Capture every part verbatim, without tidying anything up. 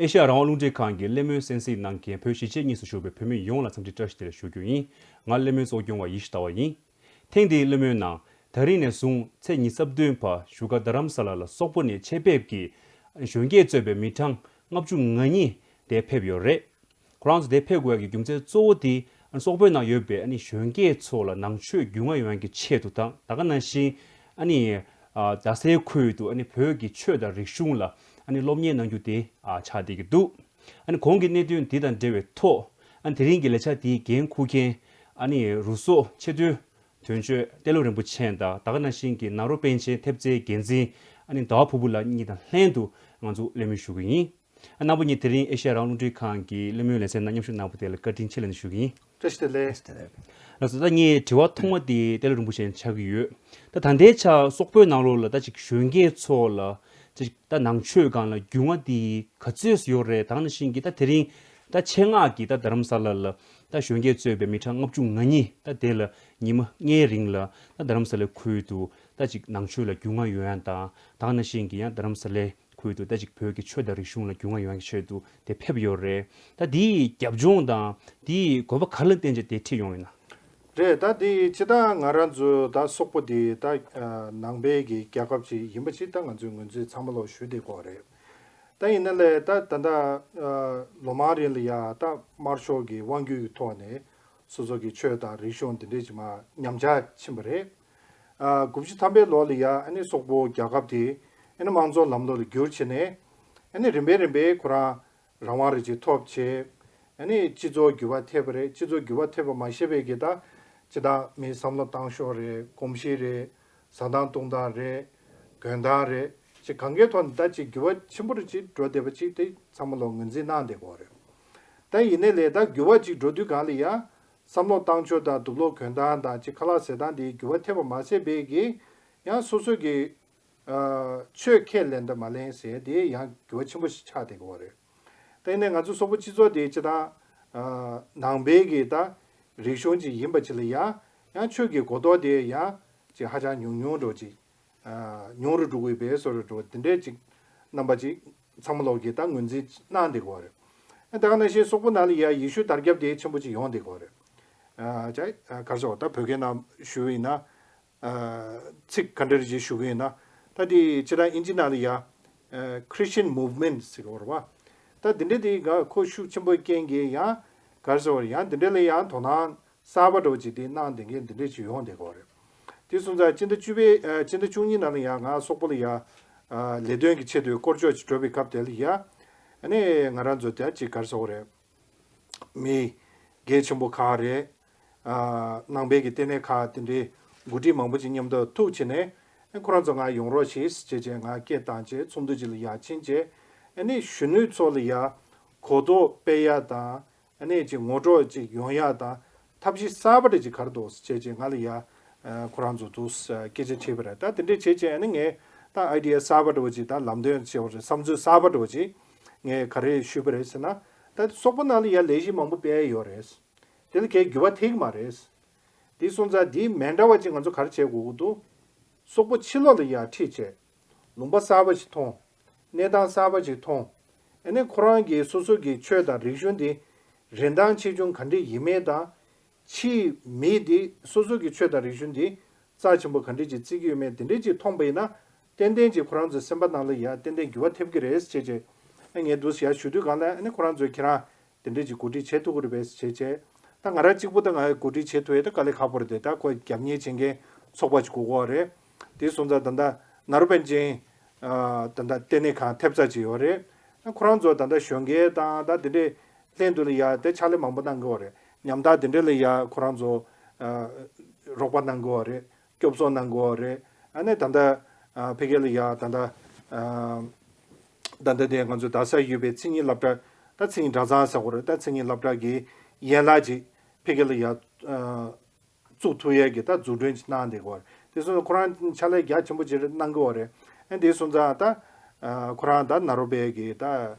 ཨེ་ཤ་ཡ་རང་དབང་རླུང་འཕྲིན་ཁང་གི་གླེང་མོལ་གསན་གཟིགས་གནང་མཁན་བོད་གཞིས་བྱེས་གཉིས་སུ་བཞུགས་པའི་བོད་མི་ཡོངས་ལ་འཚམས་འདྲི་བཀྲ་ཤིས་བདེ་ལེགས་ཞུ་རྒྱུ་ཡིན། ང་གླེང་མོལ་གཙོ་སྐྱོང་བ་ཡེ་ཤེས་ཟླ་བ་ཡིན། ཐེངས་འདིའི་གླེང་མོལ་ནང་། ད་རིང་ནས་བཟུང་ཚེས་ཉི་ཤུ་རྩ་བདུན་བར་བཞུགས་སྒར་རྡ་རམ་ས་ལ་ལ་སོག་པོ་ནས་ཆེད་ཕེབས་ཀྱིས་གཞོན་སྐྱེས་གཙོས་པའི་མི་གྲངས་ལྔ་བཅུ་ང་གཉིས་དེ་ཕེབས་ཡོད་རེད། ཁོ་རང་ཚོ་དེ་ཕེབས་དགོས་ཡག་གི་རྒྱུ་མཚན་གཙོ་བོ་དེ་ཨ་ནི་སོག་པོའི་ནང་ཡོད་པའི་ཨ་ནི་གཞོན་སྐྱེས་ཚོ་ལ་ནང་ཆོས་རྒྱུས་མངའ་ཡོང་ཡག་གི་ཆེད་དུ་དང་ད་ག་ནང་བཞིན་ཨ་ནི་ཨ་རྡ་སའི་ཁུལ་དུ་ཨ་ནི་བོད་ཀྱི་ཆོས་དང་རིག་གཞུང་ལ་ཨ་ནི་སློབ་གཉེར་གནང་རྒྱུ་དེ་ཨ་ཆགས་བསྡད་ཀྱི་འདུག་ཨ་ནི་གོང་གི་གནད་དོན་འདི་དང་འབྲེལ་བའི་ཐོག་ཨ་ནི་དེ་རིང་གི་ལས་འཆར་འདིའི་འགན་འཁུར་མཁན་ཨ་ནི་རུ་ཟོ་ཆེ་མཐོའི་དོན་གཅོད་ཏེ་ལོ་རིན་པོ་ཆེ་དང་ད་ག་ནང་བཞིན་གྱི་ནཱ་རོ་པཎ་ཆེན་ཐེབས་རྩའི་འགན་འཛིན་ཨ་ནི་ཟླ་བ་ཕུར་བུ་ལགས་གཉིས་དང་ལྷན་དུ་ང་ཚོ་གླེང་མོལ་ཞུ་གི་ཡིན། ཨ་རྣམ་པ་གཉིས་དེ་རིང་ཨེ་ཤ་ཡ་རང་དབང་རླུང་འཕྲིན་ཁང་གི་གླེང་མོལ་ལེ་ཚན་ནང་མཉམ་ཞུགས་གནང་བ་དེ་ལ་བཀའ་དྲིན་ཆེ་ལབ་ནས་ཞུ་གི་ཡིན། བཀྲ་ཤིས་བདེ་ལེགས། བཀྲ་ཤིས་བདེ་ལེགས། ལགས་སོ། ད་ངས་དྲི་བ་ཐོག་མ་དེ་ཏེ་ལོ་རིན་པོ་ཆེ་ཆགས་ཀྱི་ཡོད། ད་ད་ལྟའི་ཆར་སོག་པོའི་ནང་ལོགས་ལ་ད་ཅིག་གཞོན་སྐྱེས་ཚོ་ལ་ཅིག་ད་ནང་ཆོས་སྒང་ལ་རྒྱུས་མངའ་དེ་ག་ཚོད་ཡོད་རེད། ད་ག་ནང་བཞིན་གྱི་ད་དེ་རིང་ད་ཆེད་མངགས་ཀྱིས་ད་རྡ་རམ་ས་ལ་ལ་ད་གཞོན་སྐྱེས་གཙོས་པའི་མི་གྲངས་ལྔ་བཅུ་ང་གཉིས་ད་དེ་ལ་ཉི་མ་ལྔའི་རིང་ལ་ད་རྡ་རམ་ས་ལའི་ཁུལ་དུ་ད་ཅིག་ནང་ཆོས་ལ་རྒྱུས་མངའ་ཡོང་ཡག་དང་ད་ག་ནང་བཞིན་གྱི་ཡང་རྡ་རམ་ས་ལའི་ཁུལ་དུ་ད་ཅིག་བོད་ཀྱི་ཆོས་དང་རིག་གཞུང་ལ་རྒྱུས་མངའ་ཡོང་ཡག་གི་ཆེད་དུ་དེ་ཕེབས་ཡོད་རེད། ད་དེའི་རྒྱབ་ལྗོངས་དང་དེའི་དགོས་པ་ག་ལ་བརྟེན་བྱས་དེ་ཁྲིད་ཡོང་ཡོད་ན། རེད། ད་དེ་སྤྱིར་བཏང་ང་རང་ཚོ་ད་སོག་པོ་དེ་ད་ནང་པའི་གི་རྒྱལ་ཁབ་ཅིག་ཡིན་པ་ཅིག་ད་ང་ཚོས་ངོས་འཛིན་ཚང་མ་ལོག་ཞུ་བསྡད་ཀྱི་ཡོད་རེད། ད་ཡིན་ན་ལས་ད་ད་ལྟ་ལོ་མང་རིང་ལ་ཡ་ད་དམར་ཤོག་གི་དབང་སྒྱུར་གྱི་ཐོག་ནས་སོ་སོ་གི་ཆོས་དང་རིག་གཞུང་འདི་འདྲས་ཅིག་མར་ཉམས་ཆག་ཕྱིན་པ་རེད། ཨ་དགུ་བཅུ་ཐམ་པའི་ལོ་ལ་ཡ་ཨ་ནི་སོག་པོ་རྒྱལ་ཁབ་དེ་ཨ་ནི་དམངས་གཙོ་ལམ་ལུགས་ལ་བསྒྱུར་བྱས་ནས་ཨ་ནི་རིམ་པས་རིམ་པས་ཁོ་རང་རང་དབང་རེ་ཅིག་ཐོབ་བྱས། ཨ་ནི་སྤྱི་ཚོགས་འགྱུར་བ་ཐེབས་པ་རེད། སྤྱི་ཚོགས་འགྱུར་བ་ཐེབས་པ་མ་ཤེས་པའི་གི་ད་ཅི་ད་མིའི་བསམ་བློ་བཏང་ཕྱོགས་རེད། གོམས་གཤིས་རེད། བཟའ་སྟངས་གཏོང་སྟངས་རེད། གྱོན་སྟངས་རེད། ཅིག་གང་གའི་ཐོག་ནས་ད་ཅིག་འགྱུར་བ་ཆེན་པོ་རེ་ཅིག་འགྲོ་བསྡད་པ་ཅིག་དེ་ཚང་མ་ལོག་ངོས་འཛིན་གནང་བསྡད་ཀྱི་ཡོད་རེད། ད་ཡིན་ནའི་ལས་ད་འགྱུར་བ་ཅིག་འགྲོ་དུས་སྒང་ལ་ཡ་བསམ་བློ་བཏང་ཕྱོགས་དང་དུག་ལོག་གྱོན་སྟངས་དང་ཅིག་ཁ་ལག་ཟ་སྟངས་དེ་འགྱུར་བ་ཐེབས་པ་མ་ཟད་པའི་གི་ཡང་སོ་སོ་གི་ཨ་ཆོས་ཁས་ལེན་དང་མ་ལེན་ཟེར་དེ་ཡང་འགྱུར་བ་ཆེན་པོ་ཞིག་ཆགས་བསྡད་ཀྱི་ཡོད་རེད། དེ་ནས་ང་ཚོ་སོག་པོ་སྤྱི་ཚོགས་དེ་སྤྱིར་བཏང་ཨ་ནང་པའི་གི་ད་རིག་གཞུང་ཅིག་ཡིན་པ་ཅིག་ལ་ཡང་ཡང་ཆོས་ཀྱི་གོ་རྟོགས་དེ་ཡང་ཅིག་ཧ་ཅང་ཉུང་ཉུང་འདྲ་ཅིག་ཨ་ཉུང་རུ་འགྲོ་གི་ཡོད་པའི་བཟོ་འདྲ་འདྲ་དེ་འདྲས་ཅིག་རྣམ་པ་ཅིག་ཚང་མ་ལོག་གིས་ད་ངོས་འཛིན་གནང་བསྡད་ཀྱི་ཡོད་རེད། ཨ་ད་ག་ནང་བཞིན་སོག་པོ་ནང་ལ་ཡང་ཡེ་ཤུ་དར་ཁྱབ་དེ་ཆེན་པོ་ཅིག་ཡོང་བསྡད་ཀྱི་ཡོད་རེད། ཨ་ཅག་ཨ་ག་རེ་ཟེར་ད་བོད་སྐད་ནང་ཞུ་བ་ཡིན་ན། ཚིག་ག་འདྲ་རེ་ཅིག་ཞུ་གི་ཡིན་ན། ད་དེ་སྤྱིར་བཏང་ཨིན་ཇི་ནང་ལ་ཡ་Christian movement ཟེར་གི་ཡོད་རེད་བ། ད་དེ་འདྲ་དེ་ག་ཁོ་ཤུགས་ཆེན་པོ་རྐྱེན་གྱིས་ཡང་ག་རེ་ཟེར་བ་ཡང་དེ་འདྲ་ལ་ཡང་དོ་སྣང་གསར་པ་འདྲ་བོ་ཅིག་དེ་གནང་བསྡད་མཁན་དེ་འདྲ་ཅིག་ཡོང་བསྡད་ཀྱི་ཡོད་རེད། དེ་སོང་ཙང་སྤྱི་ཟླ་བཅུ་པའི་ཨ་སྤྱི་ཟླ་བཅུ་གཉིས་ནང་ལ་ཡང་ང་སོག་པོ་ལ་ཡ་ཨ་ལས་དོན་གྱི་ཆེད་དུ་སྐོར་སྐྱོད་ཅིག་འགྲོ་བའི་སྐབས་དེ་ལ་ཡ་ཨ་ནི་ང་རང་ཚོ་དེ་ཅིག་ག་རེ་ཟེར་བ་རེད། མི་གལ་ཆེན་པོ་ཁག་རེད། ཨ་ནང་པའི་གི་ལྟེ་གནས་ཁག་དེ་འདྲའི་འགོ་ཁྲིད་མང་པོ་ཅིག་མཉམ་དུ་ཐུག་བྱས་ནས་ཁོ་རང་ཚོ་ང་ཡོང་རོགས་བྱེད་ཟེར་བྱས་བྱས་ང་སྐད་བཏང་བྱས་ཚོགས་འདུ་ཅིག་ལ་ཡར་ཕྱིན་བྱས་ཨ་ནི་གཞོན་ནུ་ཚོ་ལ་ཡ་གོ་རྟོགས་སྤེལ་ཡ་དང་ཨ་ནི་ཅིག་ངོ་སྤྲོད་ཅིག་ཡོང་ཡ་དང་ཐབས་ཤེས་གསར་པ་འདྲ་ཅིག་ག་རེ་འདུག་ཟེར་བྱས་བྱས་ང་ལ་ཡ་ཁོ་རང་ཚོ་འདུག་སྐད་ཆ་དྲིས་པ་རེད། ད་དེ་འདྲས་བྱས་བྱས་ཨ་ནི་ངས་ད་ཨའི་ཌི་ཡ་གསར་པ་འདྲ་བོ་ཅིག་ད་ལམ་སྟོན་བྱས་པ་རེད། བསམ་ཚུལ་གསར་པ་འདྲ་བོ་ཅིག་ངས་ག་རེ་ཞུས་པ་རེད་ཟེར་ན། ད་སོག་པོ་ནང་ལ་ཡ་ལས་གཞི་མང་པོ་སྤེལ་ཡོད་རེད། དེ་ལ་གའི་འགྱུར་བ་ཐེབས་ཀྱི་མ་རེད། དེ་སོང་ཙང་དེའི་མི་འདྲ་བ་ཅིག་ང་ཚོ་ག་རེ་བྱེད་དགོས་ཀྱི་འདུག་སོག་པོ་ཕྱི་ལོགས་ལ་ཡར་ཁྲིད་བྱས། ལུང་པ་གསར་པ་ཞིག་མཐོང་། གནས་སྟངས་གསར་པ་ཞིག་མཐོང་། ཨ་ནི་ཁོ་རང་གིས་སོ་སོ་གི་ཆོས་དང་རིག་གཞུང་དེ་རིན་ཐང་ཆེ་ཆུང་ག་འདྲས་ཡིན་མིན་དང་། ཕྱིའི་མི་དེ་སོ་སོ་གི་ཆོས་དང་རིག་གཞུང་དེ་རྩ་ཆེན་པོ་ག་འདྲས་ཅིག་བརྩི་གི་ཡོད་མེད་དེ་འདྲས་ཅིག་མཐོང་པ་ཡིན་ན། ཏན་ཏན་ཅིག་ཁོ་རང་ཚོའི་སེམས་པ་ནང་ལ་ཡ་ཏན་ཏན་འགྱུར་བ་ཐེབས་ཀྱི་རེད་ཟེར་བྱས་བྱས། ཨ་ངས་འདུག་སེ་ཡར་ཞུ་དུས་སྒང་ལ་ཨ་ནི་ཁོ་རང་ཚོས་ཁྱེད་རང་དེ་འདྲས་ཅིག་གོ་སྒྲིག་བྱེད་ཐུབ་ཀྱི་རེད་པས་ཟེར་བྱས་བྱས། ད་ང་རང་གཅིག་པུ་ད་ང་གོ་སྒྲིག་བྱེད་ཐུབ་ཡས་ད་དཀའ་ལས་ཁག་པོ་རེད་དེ། ད་ཁོ་རྒྱབ་གཉེར་བྱེད་མཁན་ཚོགས་པ་ཅིག་དགོས་ཀྱི་ཡོད་རེད། དེ་སོང་ཙང་ད་ལྟ་ནཱ་རོ་པཎ་ཆེན་ཨ་ད་ལྟ་ལྟེ་གནས་ཁང་ཐེབས་རྩ་ཅིག་ཡོད་རེད། ཁོ་རང་ཚོ་ད་ལྟ་གཞོན་སྐྱེས་དང་ད་དེ་འདྲས་ལྷན་དུ་ལ་ཡ་དེ་ཕྱག་ལས་མང་པོ་གནང་གི་ཡོད་རེད། ཉམ་ཐག་དེ་འདྲས་ལ་ཡ་ཁོ་རང་ཚོ་ཨ་རོགས་པ་གནང་གི་ཡོད་རེད། སྐྱོབ་གསོ་གནང་གི་ཡོད་རེད། ཨ་ནི་ད་ལྟ་ཨ་ཕ་གི་ལ་ཡ་ད་ལྟ་ཨ་ད་ལྟ་དེ་ང་ཚོ་རྡ་སར་ཡོད་པའི་མཚན་ཉིད་སློབ་གྲྭ། ད་མཚན་ཉིད་གྲྭ་ཚང་ཟེར་དགོས་རེད། ད་མཚན་ཉིད་སློབ་གྲྭ་གི་ཡན་ལག་ཅིག་ཕ་གི་ལ་ཡ་ཨ་བཙུགས་ཐུབ་ཡས་ཀྱི་ད་འཛུགས་སྐྲུན་ཅིག་གནང་བསྡད་ཀྱི་ཡོད་རེད། དེ་སོང་ཙང་ཁོ་རང་ཕྱག་ལས་རྒྱ་ཆེན་པོ་ཅིག་གནང་གི་ཡོད་རེད། ཨ་དེ་སོང་ཙང་ད་ཨ་ཁོ་རང་ད་ནཱ་རོ་པའི་གི་ད་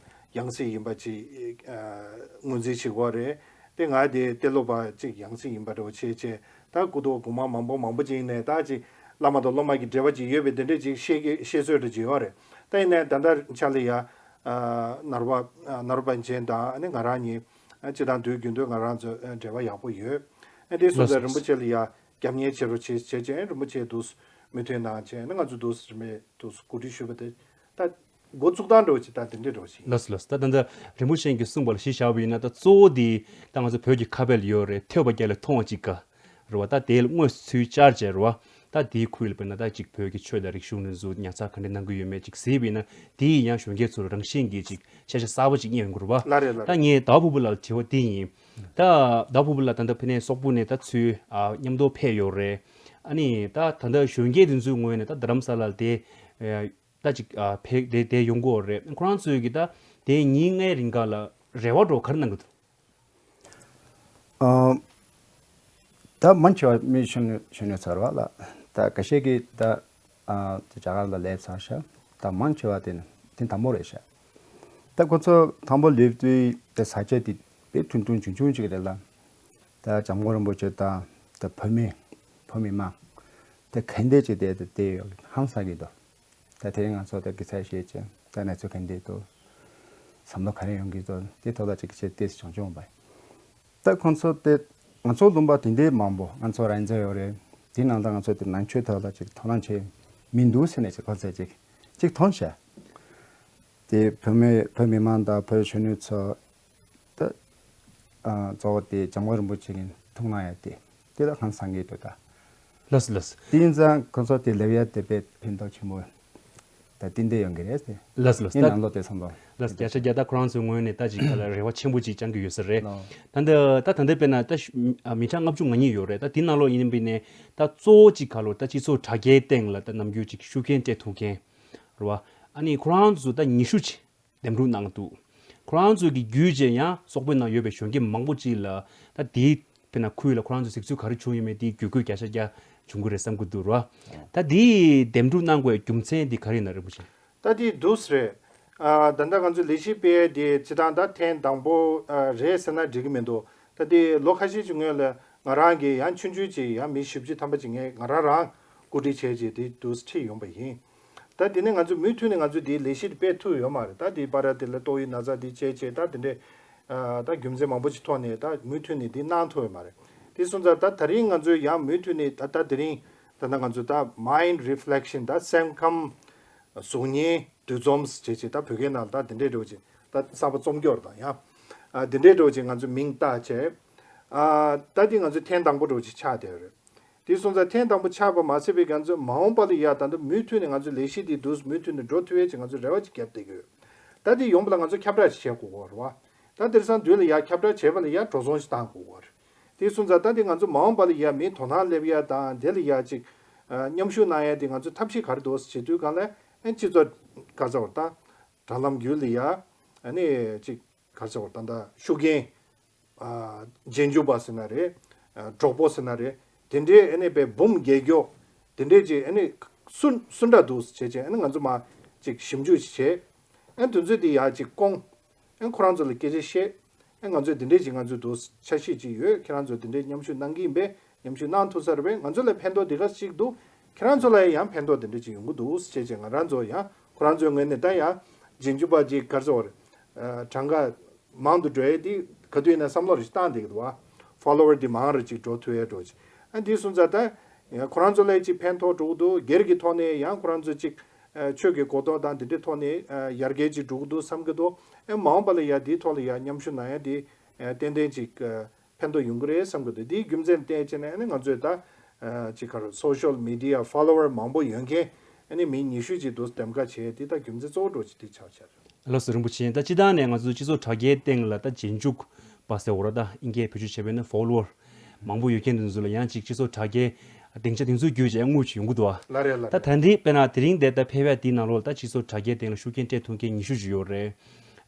ཡང་སྲིད་ཡིན་པ་ཅིག་ཨ་ངོས་འཛིན་བྱེད་ཀྱི་ཡོད་རེད། དེ་ང་དེ་ཏེ་ལོ་པ་ཅིག་ཡང་སྲིད་ཡིན་པ་འདྲ་བོ་བྱས་བྱས། ད་སྐུ་ཐོག་གོང་མ་མང་པོ་མང་པོ་ཅིག་ནས་ད་ཅིག་བླ་མ་དང་སློབ་མ་གི་འབྲེལ་བ་ཅིག་ཡོད་པའི་དེ་འདྲས་ཅིག་བཤད་ཀྱི་བཤད་སྲོལ་འདྲ་ཅིག་ཡོད་རེད། ད་ཡིན་ནའི་ད་ལྟ་ཆ་ལ་ཡ་ ནར་བ་ནར་བ་པན་ཆེན་དང་ཨ་ནི་ང་རང་གཉིས་ཨ་སྤྱི་བཏང་དུས་རྒྱུན་དུ་ང་རང་ཚོ་ཨ་འབྲེལ་བ་ཡག་པོ་ཡོད། ཨ་དེ་སོང་ཙང་རིན་པོ་ཆེ་ལ་ཡ་རྒྱབ་གཉེར་བྱེད་རོགས་བྱེད་བྱེད་ཅེས་རིན་པོ་ཆེ་འདུག་མོས་མཐུན་གནང་བྱས་ཨ་ནི་ང་ཚོ་འདུག་རིན་པོ་ཆེ་འདུག་གོ་སྒྲིག་ཞུས་པ་དེ་ད་འགོ་བཙུགས་སྟངས་འདྲ་བོ་ཅིག་ད་དེ་འདྲས་འདྲ་བོ་ཞིག་ཡིན། ལགས་སོ་ལགས་སོ། ད་ད་ལྟ་རིན་པོ་ཆེ་གིས་གསུངས་པ་ལ་གཞི་བཞག་པ་ཡིན་ན་ད་གཙོ་བོ་དེ་ད་ང་ཚོ་བོད་ཀྱི་ཁ་དཔེ་ལ་ཡོད་རེད། ཐོས་པ་བརྒྱ་ལ་མཐོང་བ་གཅིག་དགའ། རེད་བ། ད་དེ་ལ་དངོས་སུ་ཚུར་བཅར་བྱས་རེད་བ། ད་དེའི་ཁུལ་ལ་དཔེར་ན་ད་ཅིག་བོད་ཀྱི་ཆོས་དང་རིག་གཞུང་འདི་ཚོ་ཉར་ཚགས་ག་འདྲ་གནང་གི་ཡོད་མེད་ཅིག་གཟིགས་པ་ཡིན་ན་དེ་ཡིན་ཡང་གཞོན་སྐྱེས་ཚོར་རང་བཞིན་གྱིས་ཅིག་ཤེས་བྱ་གསར་པ་ཅིག་རྙེད་ཡོང་གི་རེད་བ། ལགས་རེད་ལགས་ད་རེད། ངས་ཟླ་བ་ཕུར་བུ་ལགས་ལ་དྲི་བ་འདི་ཡིན། ད་ཟླ་བ་ཕུར་བུ་ལགས་ད་ལྟ་ཕ་ནས་སོག་པོ་ནས་ད་ཚུར་ཨ་མཉམ་དུ་ཕེབས་ཡོད་རེད། ཨ་ནི་ད་ད་ལྟ་གཞོན་སྐྱེས་འདི་ཚོའི་ངོས་ནས་ད་རྡ་རམ་ས་ལ་ལ་དེ་ཨ་ད་ཅིག་ཨ་ཕེབས་དེ་དེ་ཡོང་གི་ཡོད་རེད། ཁོ་རང་ཚོས་ཀྱི་ད་དེ་ཉིན་ལྔའི་རིང་ག་ལ་རེ་བ་འདྲ་བོ་ག་རེ་གནང་གི་འདུག་ཨ། ད་མང་ཆེ་བ་མི་གཞོན་ནུ་གཞོན་ནུ་ཚོ་རེད་བ་ལགས། ད་ཁ་ཤས་ཀྱིས་ད་ཨ་ད་རྒྱ་གར་ལ་སླེབས་ཚར་ཤག་ད་མང་ཆེ་བ་དེ་ནི་དེ་དང་པོ་རེད་ཤག་ད་ཁོ་ཚོ་དང་པོ་སླེབས་དུས་དེ་ས་ཆ་དེ་དཔེ་ཐུང་ཐུང་ཆུང་ཆུང་ཅིག་རེད་ལ། ད་འཇམ་མགོན་རིན་པོ་ཆེ་དང་ད་བོད་མི་བོད་མི་མང་དེ་ག་འདྲས་ཅིག་དེ་དེ་ཡོད་ཧང་སང་གི་འདུག་ད་དེ་རིང་ང་ཚོ་ད་དགེ་རྩ་བཞེས་བྱས་ད་གནས་ཚུལ་ག་འདྲས་འདུག་བསམ་བློ་ག་རེ་ཡོང་གི་འདུག་དེ་ཐོག་ལ་ཅིག་བཤད་ཏེ་བྱུང་བྱུང་བ། ད་ཁོང་ཚོ་དེ་ང་ཚོ་ལུང་པ་དེ་འདྲའི་མང་པོ་ང་ཚོ་རང་བཙན་ཡོད་རེད། དེ་ནང་ལ་ང་ཚོ་དེ་ནང་ཆོས་ཐོག་ལ་ཅིག་དོ་སྣང་བྱེད་མི་འདུག་ཟེར་ནས་ཅིག་ཁོང་ཚོས་ཅིག་ཅིག་མཐོང་བྱས། དེ་བོད་མི་བོད་མི་མང་དང་བོད་གཞོན་ནུ་ཚོ་ད་ཨ་གཙོ་བོ་དེ་འཇམ་མགོན་རིན་པོ་ཆེ་གི་ཐུགས་གནང་ཡ་དེ་དེ་ལ་ཧང་སང་གི་འདུག་ད། ལགས་སོ་ལགས་སོ། དེ་ཡིན་ཙང་ཁོང་ཚོ་དེ་སླེབས་ཡ་དེ་དཔེ་ཕན་ཐོགས་ཆེན་པོ་ད་ཏན་ཏན་ཡོང་གི་རེད་དེ། ལགས་སོ་ལགས་སོ། ངའི་ད་ནང་ལོགས་དེ་བསམ་བློ། ལགས་སོ། བརྒྱ་ཆ་བརྒྱ་ད་ཁོ་རང་ཚོའི་ངོས་ནས་ད་ཅིག་ག་ལ་རེ་བ་ཆེན་པོ་ཅིག་བཅང་གི་ཡོད་ས་རེད། ལགས། ད་འདི་ད་ད་འདི་དཔེར་ན་ད་ཤ་ཨ་མི་གྲངས་ལྔ་བཅུ་ང་གཉིས་ཡོད་རེད། ད་དེ་ནང་ལོགས་ཡིན་པ་ཡིན་ནའི་ད་གཙོ་བོ་ཅིག་ག་ལོ་ད་སྤྱི་ཚོགས་དྲ་རྒྱའི་སྟེང་ལ་ད་ནམ་རྒྱུན་ཅིག་ཤུགས་རྐྱེན་སྤྲད་ཐུབ་མཁན་རེད་བ། ཨ་ནི་ཁོ་རང་ཚོ་ད་ཉི་ཤུ་ཅིག་འདེམས་སྒྲུག་གནང་འདུག་ཁོ་རང་ཚོ་གི་བརྒྱུད་བྱས་ཡང་སོག་པོའི་ནང་ཡོད་པའི་གཞོན་སྐྱེས་མང་པོ་ཅིག་ལ་ད་དེའི་དཔེར་ན་ཁུལ་ལ་ཁོ་རང་ཚོ་གཟིགས་ཚུལ་ག་རེ་བྱུང་ཡོད་མེད་དེའི་བརྒྱུད་སྐུལ་བརྒྱ་ཆ་བརྒྱ་བྱུང་གི་རེད་བསམ་གྱི་འདུག་ར། ད་དེའི་འདེམས་སྒྲུག་གནང་དགོས་རྒྱུ་མཚན་དེ་ག་རེ་ཡིན་ན་རིན་པོ་ཆེ། ད་དེ་འདུག་སེ་རེད། ཨ་ད་ལྟ་ང་ཚོ་ལས་གཞི་སྤེལ་དེ་སྤྱི་བཏང་ད་ཐེངས་དང་པོ་ཨ་རེད་ཟེར་ན་འགྲིག་གི་མི་འདུག་ད་དེ་ལོ་ཁ་ཤས་ཀྱི་སྔོན་ལ་ང་རང་གིས་ཡང་ཆུང་ཆུང་ཅིག་ཡང་མི་བཞི་བཅུ་ཐམ་པ་ཅིག་ངས་ང་རང་རང་བཀོད་སྒྲིག་བྱས་རྗེས་དེ་འདུག་སེ་ཁྲིད་ཡོང་པ་ཡིན། ད་དེ་ནས་ང་ཚོ་མུ་མཐུད་ནས་ང་ཚོས་དེའི་ལས་གཞི་དེ་སྤེལ་ཐུབ་ཡོད་མ་རེད། ད་དེའི་བར་དེ་ལ་ཏོག་དབྱིབས་ན་ཚ་དེ་བཅས་བཅས་ད་དེ་འདྲས་ཨ་ད་རྒྱུ་མཚན་མང་པོ་ཅིག་ཐོག་ནས་ད་མུ་མཐུད་ནས་དེ་གནང་ཐུབ་ཡོད་མ་རེད། དེ་སོང་ཙང་ད་ད་རིང་ང་ཚོས་ཡང་མུ་མཐུད་ནས་ད་ད་དེ་རིང་ད་ལྟ་ང་ཚོ་ད་mind reflection ད་སེམས་ཁམས་གཟུགས་བརྙན་འདུ་འཛོམས་བྱེད་ཆེད་ད་བོད་སྐད་ནང་ད་དེ་འདྲས་འདྲ་བོ་ཅིག་ད་གསར་པ་རྩོམ་སྐྱོར་དང་ཡང་ཨ་དེ་འདྲས་འདྲ་བོ་ཅིག་ང་ཚོ་མིང་བཏགས་བྱས་ཨ་ད་དེ་ང་ཚོ་ཐེངས་དང་པོ་འདྲ་བོ་ཅིག་ཆགས་བསྡད་ཡོད་རེད། དེ་སོང་ཙང་ཐེངས་དང་པོ་ཆགས་པ་མ་ཟད་པའི་ང་ཚོ་མ་འོངས་པ་ལ་ཡ་ད་ལྟ་མུ་མཐུད་ནས་ང་ཚོ་ལས་གཞི་འདི་འདུག་མུ་མཐུད་ནས་འགྲོ་ཐུབ་ཡས་ཅིག་ང་ཚོ་རེ་བ་ཅིག་བརྒྱབ་བསྡད་ཀྱི་ཡོད། ད་དེ་ཡོང་པ་ལ་ང་ཚོ་ཁྱབ་བསྒྲགས་ཅིག་བྱེད་དགོས་ཀྱི་ཡོད་རེད་བ། ད་དེང་སང་དུས་ལ་ཡ་ཁྱབ་བསྒྲགས་བྱེད་པ་ལ་ཡ་འགྲོ་སོང་ཅིག་བཏང་དགོས་ཀྱི་ཡོད་རེད། དེ་སོང་ཙང་ད་དེ་ང་ཚོ་མ་འོངས་པ་ལ་ཡ་མིའི་དོ་སྣང་སླེབས་ཡ་དང་དེ་ལ་ཡ་ཅིག་ཨ་མཉམ་ཞུགས་གནང་ཡ་དེ་ང་ཚོ་ཐབས་ཤེས་ག་རེ་འདུག་ཟེར་བྱེད་དུས་གང་ལ་ཨ་སྤྱི་ཚོགས་ག་ཚོད་ད་དྲ་ལམ་བརྒྱུད་ལ་ཡ་ཨ་ནི་ཅིག་ག་རེ་ཟེར་བ་ད་ད་ཤུགས་རྐྱེན་ཨ་རྗེས་འཇུག་པ་ཟེར་ན་རེད། ཨ་གྲོགས་པོ་ཟེར་ན་རེད། དེ་འདྲའི་ཨ་ནི་པའི་འབུམ་རྒྱལ་མགྱོགས་དེ་འདྲའི་ཅིག་ཨ་ནི་སུ་སུ་འདྲ་འདུག་བྱས་བྱས་ཨ་ནི་ང་ཚོ་མ་ཅིག་ཞིབ་འཇུག་ཅིག་བྱས། ཨ་དེ་ཚོས་དེ་ཡར་ཅིག་སྐོང་། ཨ་ཁོ་རང་ཚོ་ལ་སྐད་ཆ་བཤད། ཨ་ང་ཚོས་དེ་འདྲའི་ཅིག་ང་ཚོའི་འདུག་འཆར་གཞི་ཅིག་ཡོད། ཁྱེད་རང་ཚོ་དེ་འདྲའི་མཉམ་ཞུགས་གནང་གི་ཡིན་པས། མཉམ་ཞུགས་གནང་ཐུབ་ས་རེད་པས། ང་ཚོ་ལ་ཕན་ཐོགས་འདི་ག་ཅིག་འདུག་ཁྱེད་རང་ཚོ་ལ་ཡང་ཕན་ཐོགས་དེ་འདྲ་ཅིག་ཡོང་གི་འདུག་ཅེས་བྱས་ང་རང་ཚོ་ཡང་ཁོ་རང་ཚོའི་ངོས་ནས་ད་ཡང་རྗེས་འཇུག་པ་ཅིག་ག་རེ་ཟེར་བ་རེད། གྲངས་ཀ་མང་དུ་འགྲོ་ཡས་དེ་ག་དུས་ཡིན་ན་བསམ་བློ་རེ་ཞིག་བཏང་བསྡད་ཀྱི་འདུག་བ། ཕོ་ལོ་ཝར་དེ་མང་རུ་ཅིག་འགྲོ་ཐུབ་ཡས་འགྲོ་ཅིག་ཨ་འདི་སོང་ཙང་ད་ཡང་ཁོ་རང་ཚོ་ལ་ཅིག་ཕན་ཐོགས་འགྲོ་གི་འདུག་སྒེར་གྱི་ཐོག་ནས་ཡང་ཁོ་རང་ཚོ་ཅིག་ཆོས་ཀྱི་གོ་རྟོགས་དང་དེ་འདྲའི་ཐོག་ནས་ཡར་རྒྱས་ཅིག་འགྲོ་གི་འདུག་བསམ་གྱི་འདུག་ཨ་མ་འོངས་པ་ལ་ཡང་དེའི་ཐོག་ལ་ཡང་མཉམ་ཞུགས་གནང་ཡ་དེ་ཏན་ཏན་ཅིག་ཕན་ཐོགས་ཡོང་གི་རེད་བསམ་གྱི་འདུག་དེའི་རྒྱུ་མཚན་བལྟས་བྱས་ནས་ཨ་ནི་ང་ཚོས་ད་ཅིག་ག་རེ་སོ་ཤལ་མི་ཌི་ཡ་ཕོ་ལོ་ཝར་མང་པོ་ཡོད་མཁན་ཨ་ནི་མི་ཉི་ཤུ་ཅིག་འདུག་འདེམས་ཀ་བྱས་དེ་ད་རྒྱུ་མཚན་གཙོ་བོ་འདྲ་བོ་ཅིག་དེ་ཆགས་ཆགས་རེད། ལགས་སོ་རིན་པོ་ཆེ། ད་སྤྱི་བཏང་ནས་ང་ཚོ་སྤྱི་ཚོགས་དྲ་རྒྱའི་སྟེང་ལ་ད་རྗེས་འཇུག་པ་ཟེར་བ་ར་ད་ཨིན་སྐད་བེད་སྤྱོད་བྱས་པ་ཡིན་ན་ཕོ་ལོ་ཝར་མང་པོ་ཡོད་མཁན་དེ་ཚོ་ལ་ཡང་ཅིག་སྤྱི་ཚོགས་དྲ་རྒྱའི་སྡིངས་ཆ་དེ་ཚོ་བརྒྱུད་བྱས་དངུལ་ཅིག་ཡོང་གི་འདུག་ཨ། ལགས་རེད་ལགས་ད་རེད། ད་འདི་དཔེར་ན་དེ་རིང་འདི་ད་ཕེབས་ཡ་དེའི་ནང་ལོགས་ལ་ད་སྤྱི་ཚོགས་དྲ་རྒྱའི་སྟེང་ལ་ཤུགས་རྐྱེན་སྤྲད་ཐུབ་མཁན་ཉི་ཤུ་ཅིག་ཡོད་རེད།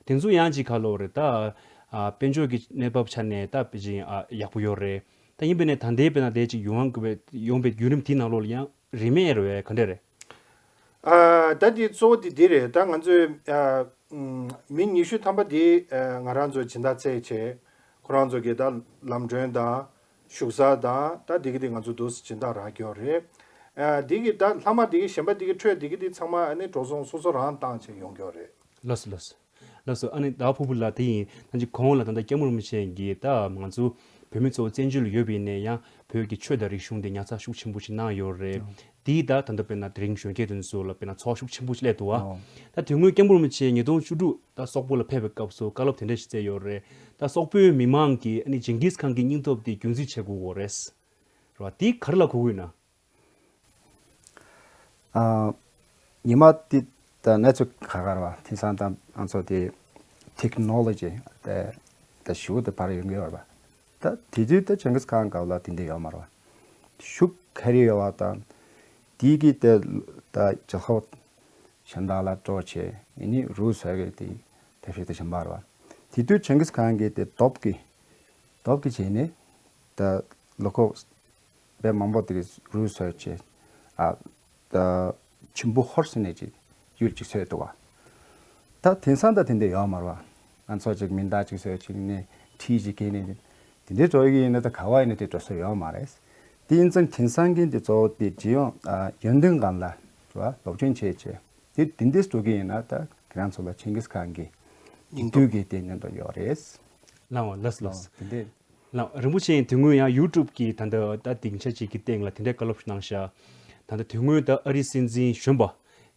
དེ་ཚོ་ཡང་ཅིག་ག་ལབ་རེད་ད། ཨ་དཔལ་འབྱོར་གྱི་གནས་བབ་ཆ་ནས་ད་དཔེ་ཅིག་ཨ་ཡག་པོ་ཡོད་རེད། ད་ཡིན་པས་ན་ད་ལྟའི་དཔེར་ན་དེ་ཅིག་ཡོང་དགོས་པའི་ཡོང་པའི་བརྒྱུད་རིམ་དེའི་ནང་ལོགས་ལ་ཡང་རིན་མེད་རེད་བས་ག་འདྲ་རེད། ཨ་ད་དེ་གཙོ་བོ་དེ་འདི་རེད། ད་ང་ཚོས་ཨ་ཨུམ་མི་ཉི་ཤུ་ཐམ་པ་དེ་ཨ་ང་རང་ཚོ་སྦྱིན་བདག་བཙལ་བྱས་ཁོ་རང་ཚོ་གི་ད་ལམ་གྲོན་དང་བཞུགས་ས་དང་ད་དེ་གི་དེ་ང་ཚོ་འདུག་སྦྱིན་བདག་རག་གི་ཡོད་རེད། ཨ་དེ་གི་ད་ལྷག་མ་དེ་གི་གཞན་པ་དེ་གི་འཕྲོས་དེ་གི་དེ་ཚང་མ་ཨ་ནི་འགྲོ་སོང་སོ་སོ་རང་བཏང་བྱས་ཡོང་གི་ཡོད་རེད། ལགས་སོ་ལགས་སོ། ལགས་སོ། ཨ་ནི་ད་ཕུར་བུ་ལགས་དེ་ཡིན་ན་ཅིག་གོང་ལ་ད་ལྟ་སྐྱབས་མགོན་རིན་པོ་ཆེ་གིས་ད་ང་ཚོ་བོད་མི་གཙོ་བོ་བཙན་བྱོལ་ལ་ཡོད་པ་ཡིན་ན་ཡང་བོད་ཀྱི་ཆོས་དང་རིག་གཞུང་དེ་ཉར་ཚགས་ཤུགས་ཆེན་པོ་ཞིག་གནང་ཡོད་རེད། ཨོ། དེའི་ད་ད་ལྟ་དཔེར་ན་དེ་རིང་གཞོན་སྐྱེས་དེ་ཚོ་ལ་དཔེར་ན་ཚོར་ཤུགས་ཆེན་པོ་ཞིག་སླེབས་འདུག་བ། ཨོ། ད་དེ་སྔོན་སྐྱབས་མགོན་རིན་པོ་ཆེ་ཉིས་སྟོང་བཅུ་དྲུག་ད་སོག་པོ་ལ་ཕེབས་པའི་སྐབས་སུ་བཀའ་སློབ་དེ་འདྲ་ཞིག་སྩལ་ཡོད་རེད། ད་སོག་པོའི་མི་མང་གིས་ཨ་ནི་ཇིང་གིས་ཁཱན་གྱི་སྙིང་སྟོབས་དེ་རྒྱུན་འཛིན་བྱེད་དགོས་ཀྱི་ཡོད་རེད། རེད་བ། དེ་ག་རེ་ལ་གོ་གི་ཡོད་ན། ཨ། ཉི་མ་དེ་ད་གནས་ཚུལ་ཁག་ཁག་རེད་བ། དེང་སང་ད་ང་ཚོ་དེ་ཊེག་ནོ་ལོ་ཇི་དེ་ད་ཞེ་པོ་དེ་བར་ཡོང་གི་ཡོད་རེད་བ། ད་དེ་དུས་ད་ཇིང་གིས་ཁཱན་སྐབས་ལ་དེ་འདྲ་ཡོད་མ་རེད་བ། ཤུགས་ག་རེ་ཡོད་བ་དང་། དེ་གི་དེ་ད་ཇོ་ཁོ་གཞན་དག་ལ་སྤྲོ་བྱས་ཨ་ནི་རུ་སོགས་ཀྱི་དེ་ཐབས་ཤེས་དེ་བྱིན་པ་རེད་བ། དེ་དུས་ཇིང་གིས་ཁཱན་གྱིས་དེ་སྟོབས་ཀྱིས་སྟོབས་ཀྱིས་བྱས་ནས་ད་ལོ་ཁོ་དཔེ་མང་པོ་དེ་གི་རུ་སོགས་བྱས། ཨ། ད་ཆུན་པོ་ཧོར་ཟེར་ནས་ཅིག་ཡུལ་ཅིག་བཟོས་འདུག་བ། ད་དེང་སང་ད་དེ་འདྲ་ཡོད་མ་རེད་བ། ང་ཚོ་ཅིག་མིང་བཏགས་ཅིག་བཟོས་ཅིག་ནས་ཁྲིད་ཅིག་སྐྱེལ་ནས་དེ་འདྲ་བཟོ་གི་ཡིན་ན་ད་ག་བ་ཡིན་ན་དེ་འགྲོ་ས་ཡོད་མ་རེད། དེ་ཡིན་ཙང་དེང་སང་གི་འདི་གཙོ་བོ་དེ་སྤྱི་ཡོངས་ཨ་ཡོན་ཏན་སྒང་ལ་རེད་བ་སློབ་སྦྱོང་བྱས་བྱས་དེ་དེ་འདྲ་བཟོ་གི་ཡིན་ན་ད་ཁྱེད་རང་ཚོ་ལ་ཇིང་གིས་ཁཱན་གྱི་སྙིང་སྟོབས་ཀྱི་དེ་སྙིང་སྟོབས་ཡོད་རེད། ལགས་འོང་། ལགས་ལགས། དེ་འདྲ། ལགས། རིན་པོ་ཆེ་དེ་སྔོན་ཡང་ཡུ་ཊུབ་གི་ད་ལྟ་ད་སྡིངས་ཆ་ཅིག་གི་སྟེང་ལ་དེ་འདྲའི་བཀའ་སློབ་ཞིག་གནང་ཤག་ད་ལྟ་དེ་སྔོན་ད་ཨ་རིའི་སྲིད་འཛིན་གཞོན་པ་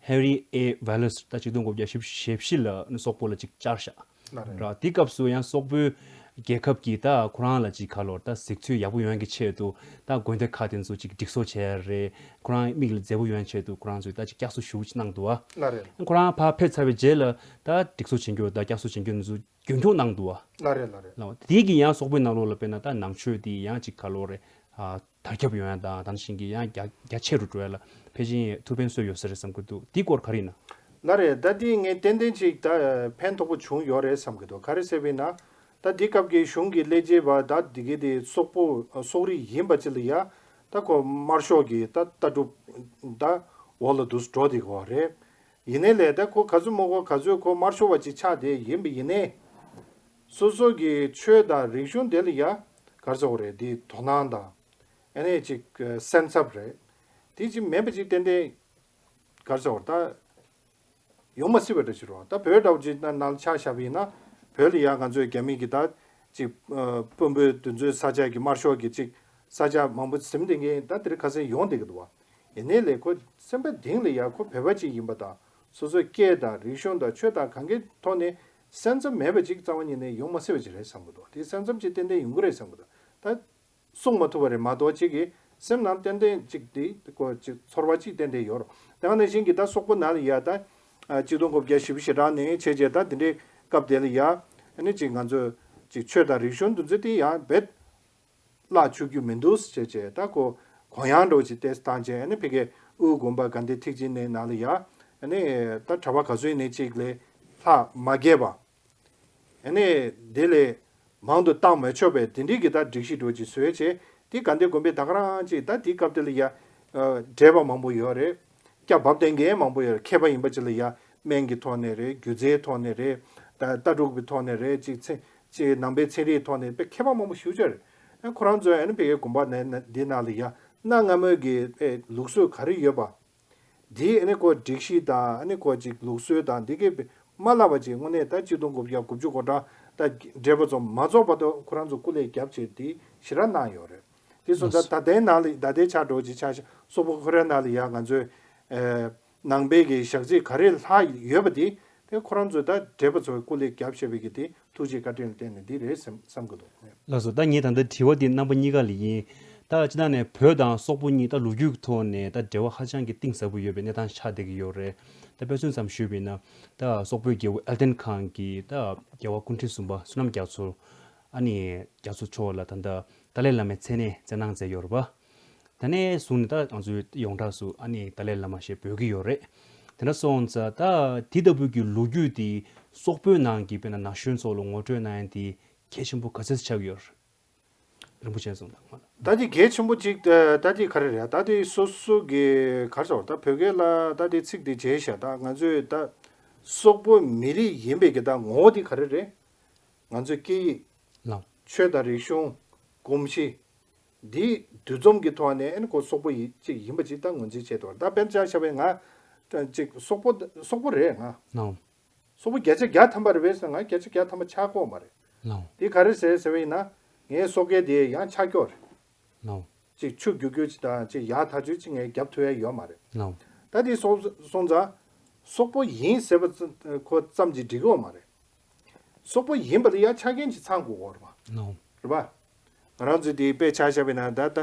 ཧེ་རི་ཨེ་ཝེ་ལེས་ད་ཆིག་སྟོང་དགུ་བརྒྱ་བཞི་བཅུ་ཞེ་བཞི་ལ་ནི་སོག་པོ་ལ་ཅིག་བཅར་ཤག་ལགས་རེད། ར་དེ་སྐབས་སུ་ཡང་སོག་པོའི་རྒྱལ་ཁབ་ཀྱིས་ད་ཁོ་རང་ལ་ཅིག་ག་ལོར་ད་གཟིགས་ཚུལ་ཡག་པོ་ཡོང་ཡག་གི་ཆེད་དུ་ད་དགོན་སྡེ་ཁག་དེ་ཚོ་ཅིག་སྒྲིག་བཟོ་བྱས་རེད། ཁོ་རང་མིག་ལ་མཛེས་པོ་ཡོང་ཡག་ཆེད་དུ་ཁོ་རང་ཚོས་ད་ཅིག་བསྐྱར་གསོ་ཞེ་པོ་ཅིག་གནང་འདུག་བ། ལགས་རེད། ཁོ་རང་ཕར་ཕེབས་ཚར་བའི་རྗེས་ལ་ད་སྒྲིག་བཟོ་བྱེད་རྒྱུ་ད་བསྐྱར་གསོ་བྱེད་རྒྱུ་དེ་ཚོ་རྒྱུན་འཁྱོངས་གནང་འདུག་བ། ལགས་རེད། ལགས་རེད། ལགས། དེ་གིས་ཡང་སོག་པོའི་ནང་ལོགས་ལ་དཔེར་ན་ད་ནང་ཆོས་དེ་ཡང་ཅིག་ག་ལོར་རེད། ཨ། དར་ཁྱབ་ཡོང་ཡ་དང་ད་ནང་བཞིན་གྱི་ཡང་རྒྱ་རྒྱ་ཆེ་རུ་འགྲོ་ཡ་ལ་ཕལ་ཆེར་ཐུགས་ཕན་གསོས་ཡོད་ས་རེད་བསམ་གྱི་འདུག་དེའི་སྐོར་ག་རེ་ཡིན་ན། ལགས་རེད། ད་དེ་ངས་ཏན་ཏན་ཅིག་ད་ཕན་ཐོགས་པོ་བྱུང་ཡོད་རེད་བསམ་གྱི་འདུག་ག་རེ་ཟེར་བ་ཡིན་ན། ད་དེ་སྐབས་ཀྱི་གཞུང་གི་ལས་བྱེད་པ་ད་དེ་གའི་དེ་སོག་པོ་སོག་རིགས་ཡིན་པ་ཅིག་ལ་ཡ། ད་ཁོ་དམར་ཤོག་གི་ད་ལྟ་གྲུབ་ད་འོག་ལ་འདུག་འགྲོ་བསྡད་ཀྱི་ཡོད་རེད། ཡིན་ནའི་ལས་ད་ཁོ་ག་ཚོད་མོ་ཁོ་ག་ཚོད་ཁོ་དམར་ཤོག་པ་ཅིག་ཆགས་བསྡད་ཡིན་པ་ཡིན་ནའི། སོ་སོ་གི་ཆོས་དང་རིག་གཞུང་དེ་ལ་ཡ་ག་རེ་ཟེར་དགོས་རེད། དེ་དོ་སྣང་དང་ཨ་ནི་ཅིག་སེམས་འཚབ་རེད། དེ་ཅིག་མེད་པ་ཅིག་ཏན་ཏན་ག་རེ་ཟེར་དགོས་རེད། ད་ཡོང་མ་སྲིད་པ་འདྲ་ཞིག་རེད་བ། ད་བོད་འདྲ་བོ་ཅིག་ན་ནང་ལ་ཆ་བཞག་པ་ཡིན་ན་བོད་ལ་ཡ་ང་ཚོའི་རྒྱ་མི་གི་ད་ཅིག་དཔོན་པོའི་དེ་ཚོའི་ས་ཆ་གི་དམར་ཤོག་གི་ཅིག་ས་ཆ་མང་པོ་ཟིན་བསྡད་མཁན་ད་དེ་རིང་ཁ་སང་ཡོང་བསྡད་ཀྱི་འདུག་བ། ཡིན་ནའི་ལས་ཁོ་སེམས་པ་གཏིང་ལ་ཡ་ཁོ་བོད་པ་ཅིག་ཡིན་པ་དང་སོ་སོའི་སྐད་དང་རིག་གཞུང་དང་ཆོས་དང་གང་གའི་ཐོག་ནས་སེམས་འཚབ་མེད་པ་ཅིག་རྩ་བ་ཉིད་ནས་ཡོང་མ་སྲིད་པ་ཅིག་རེད་བསམ་གྱི་འདུག་དེ་སེམས་འཚབ་ཅིག་ཏན་ཏན་ཡོང་གི་རེད་བསམ་གྱི་འདུག་ད་གསུང་མ་ཐུབ་པ་རེད་མ་གཏོགས་ཅིག་གི་སེམས་ནང་ཏན་ཏན་ཅིག་དེ་ཁོ་ཅིག་ཚོར་བ་ཅིག་ཏན་ཏན་ཡོད་རེད། དེ་ག་ནང་བཞིན་གྱི་ད་སོག་པོ་ནང་ལ་ཡ་ད་ཆིག་སྟོང་དགུ་བརྒྱ་བཞི་བཅུ་ཞེ་གྲངས་ནས་བྱས་རྗེས་ད་དེ་འདྲའི་སྐབས་དེ་ལ་ཡ་ཨ་ནི་ཅིག་ང་ཚོའི་ཅིག་ཆོས་དང་རིག་གཞུང་འདི་ཚོ་དེ་ཡང་རྦད་བརླག་ཆོག་རྒྱུ་མི་འདུག་ཟེར་བྱས་ད་ཁོ་གུ་ཡངས་འདྲ་བོ་ཅིག་ཏོག་ཙམ་བཏང་བྱས་ཨ་ནི་ཕ་གིའི་དབུས་དགོན་པ་དགའ་ལྡན་ཐེག་ཆེན་ནས་ནང་ལ་ཡ་ཨ་ནི་ད་གྲྭ་པ་ག་ཚོད་ཡིན་ནའི་གཅིག་ལས་ལྷག་མ་བརྒལ་བ་ཨ་ནི་དེ་ལས་མང་དུ་བཏང་མི་ཆོག་པའི་དེ་འདྲའི་གི་ད་སྒྲིག་གཞི་འདྲ་བོ་ཅིག་བཟོས་བྱས་དེ་དགའ་ལྡན་དགོན་པའི་ད་ག་རང་ཅིག་ད་དེའི་སྐབས་དེ་ལ་ཡ་བགྲེས་པ་མང་པོ་ཡོད་རེད། སྐྱ་བབས་ལྡན་མཁན་མང་པོ་ཡོད་རེད། མཁས་པ་ཡིན་པ་ཅིག་ལ་ཡ་སྨན་གྱི་ཐོག་ནས་རེད། སྒྱུ་རྩལ་ཐོག་ནས་རེད། ད་ལྟ་གྲུབ་ཀྱི་ཐོག་ནས་རེད། ཅིག་ཚན་ཅིག་ནང་པའི་ཚན་རིག་ཐོག་ནས་དཔེ་མཁས་པ་མང་པོ་ཞེ་པོ་ཅིག་ཡོད་རེད། ཨ་ཁོ་རང་ཚོས་ཨ་ནི་ཕ་གིའི་དགོན་པ་ནས་འདི་ནང་ལ་ཡ་གནའ་སྔ་མོའི་གི་ཨེ་ལུགས་སྲོལ་ག་རེ་ཡོད་པ། འདི་ཨ་ནི་ཁོ་སྒྲིག་གཞི་དང་ཨ་ནི་ཁོ་ཅིག་ལུགས་སྲོལ་དང་འདི་གས་མ་བརླག་པ་ཅིག་དངོས་གནས་ད་ཆིག་སྟོང་དགུ་བརྒྱ་དགུ་བཅུ་གོ་གྲངས་ད་བགྲེས་པ་ཚོ་མ་རྫོགས་བར་དུ་ཁོ་རང་ཚོ་སྐུ་ལས་བརྒྱབ་བྱས་འདི་ཞེ་དྲག་གནང་ཡོད་རེད། དེ་སོང་ཙང་ད་ལྟའི་ནང་ལ་ད་ལྟའི་ཆ་འགྲོ་ཅིག་ཆ་སོག་པོ་ཁོ་རའི་ནང་ལ་ཡ་ང་ཚོའི་ཨེ་ནང་པའི་གི་ཞག་ཚིག་ག་རེ་ལྷག་ཡོད་པ་དེ་དེ་ཁོ་རང་ཚོས་ད་བགྲེས་པ་ཚོའི་སྐུ་ལས་བརྒྱབ་བྱས་པའི་གི་དེ་ཐུགས་རྗེ་བཀའ་དྲིན་ལ་བརྟེན་ནས་འདི་རེད་བསམ་བསམ་གི་འདུག་ལགས་སོ། ད་ངས་ད་ལྟ་དྲི་བ་འདི་རྣམ་པ་གཉིས་ཀ་ལ་ཡིན། ད་སྤྱིར་བཏང་ནས་བོད་དང་སོག་པོ་གཉིས་ད་ལོ་རྒྱུས་ཀྱི་ཐོག་ནས་ད་འབྲེལ་བ་ཧ་ཅང་གི་གཏིང་ཟབ་པོ་ཡོད་པའི་གནས་སྟངས་ཆགས་བསྡད་ཀྱི་ཡོད་རེད། ད་དཔེ་མཚོན་ཙམ་ཞུས་པ་ཡིན་ན་ད་སོག་པོའི་རྒྱལ་པོ་ཨེར་ཏེན་ཁཱན་གྱིས་ད་རྒྱལ་བ་སྐུ་ཕྲེང་གསུམ་པ་བསོད་ནམས་རྒྱ་མཚོ་ཨ་ནི་རྒྱ་མཚོ་མཆོག་ལ་ད་ལྟ་ཏཱ་ལའི་བླ་མའི་མཚན་གནས་བསྩལ་གནང་མཛད་ཡོད་རེད་པ། ད་ནས་བཟུང་ནས་ད་ང་ཚོའི་ཡོངས་གྲགས་སུ་ཨ་ནི་ཏཱ་ལའི་བླ་མ་ཞེས་འབོད་ཀྱི་ཡོད་རེད། དེ་འདྲ་སོང་ཙང་ད་དེ་ལྟ་བུའི་གི་ལོ་རྒྱུས་དེ་སོག་པོའི་ནང་གི་དཔེར་ན་ན་གཞོན་ཚོ་ལ་ངོ་སྤྲོད་གནང་ཡ་དེ་གལ་ཆེན་པོ་ག་ཚོད་ཆགས་ཀྱི་ཡོད་རེད། རིན་པོ་ཆེ་གསུངས་དང་། ད་དེ་གལ་ཆེན་པོ་གཅིག་ད་དེ་ག་རེ་རེད། ད་དེ་སོ་སོ་གི་ག་རེ་ཟེར་བ་ད་བོད་སྐད་ལ་ད་དེ་ཚིག་དེ་བརྗེད་ཤག་ད་ང་ཚོའི་ད་སོག་པོ་མི་རིགས་ཡིན་པའི་གི་ད་ངོ་བོ་དེ་ག་རེ་རེད། ང་ཚོའི་སྐད་ཡིག་ལགས། ཆོས་དང་རིག་གཞུང་། གོམས་གཤིས། འདི་འདུ་འཛོམས་ཀྱི་ཐོག་ནས་ཨ་ནི་ཁོ་སོག་པོ་ཡི་གཅིག་ཡིན་པ་ཅིག་ད་ངོས་འཛིན་བྱས་འདུག་ད་དཔེར་ན་ཆ་བཞག་པའི་ང་ད་ཅིག་སོག་པོ་སོག་པོ་རེད་ང་། ལགས། སོག་པོ་བརྒྱ་ཆ་བརྒྱ་ཐམ་པ་རེད་པས་ཟེར་ན་ང་བརྒྱ་ཆ་བརྒྱ་ཐམ་པ་ཆགས་ཀྱི་ཡོད་མ་རེད། ལའོ། དེ་ག་རེ་ཟེར་ཟེར་བ་ཡིན་ན་ངའི་སོག་སྐད་དེ་ཡང་ཆགས་ཀྱི་ཡོད་རེད། ལའོ། ཅིག་ཆུ་རྒྱུག་རྒྱུག་ཅིག་དང་ཅིག་ཡག་ཐག་ཆོད་ཅིག་ངས་རྒྱབ་ཐུབ་ཡ་ཡོད་མ་རེད། ལའོ། ད་དེ་སོང་སོང་ཙང་སོག་པོ་ཡིན་ཟེར་བ་ཙམ་ཁོ་ཙམ་གྱིས་འགྲིག་གི་ཡོད་མ་རེད། སོག་པོ་ཡིན་པ་ལ་ཡ་ཆ་རྐྱེན་ཅིག་ཚང་དགོས་ཀྱི་ཡོད་རེད་པ། ལའོ། རེད་པ། ང་རང་ཚོས་དེ་དཔེ་ཆ་བཞག་པ་ཡིན་ན་ད་ལྟ་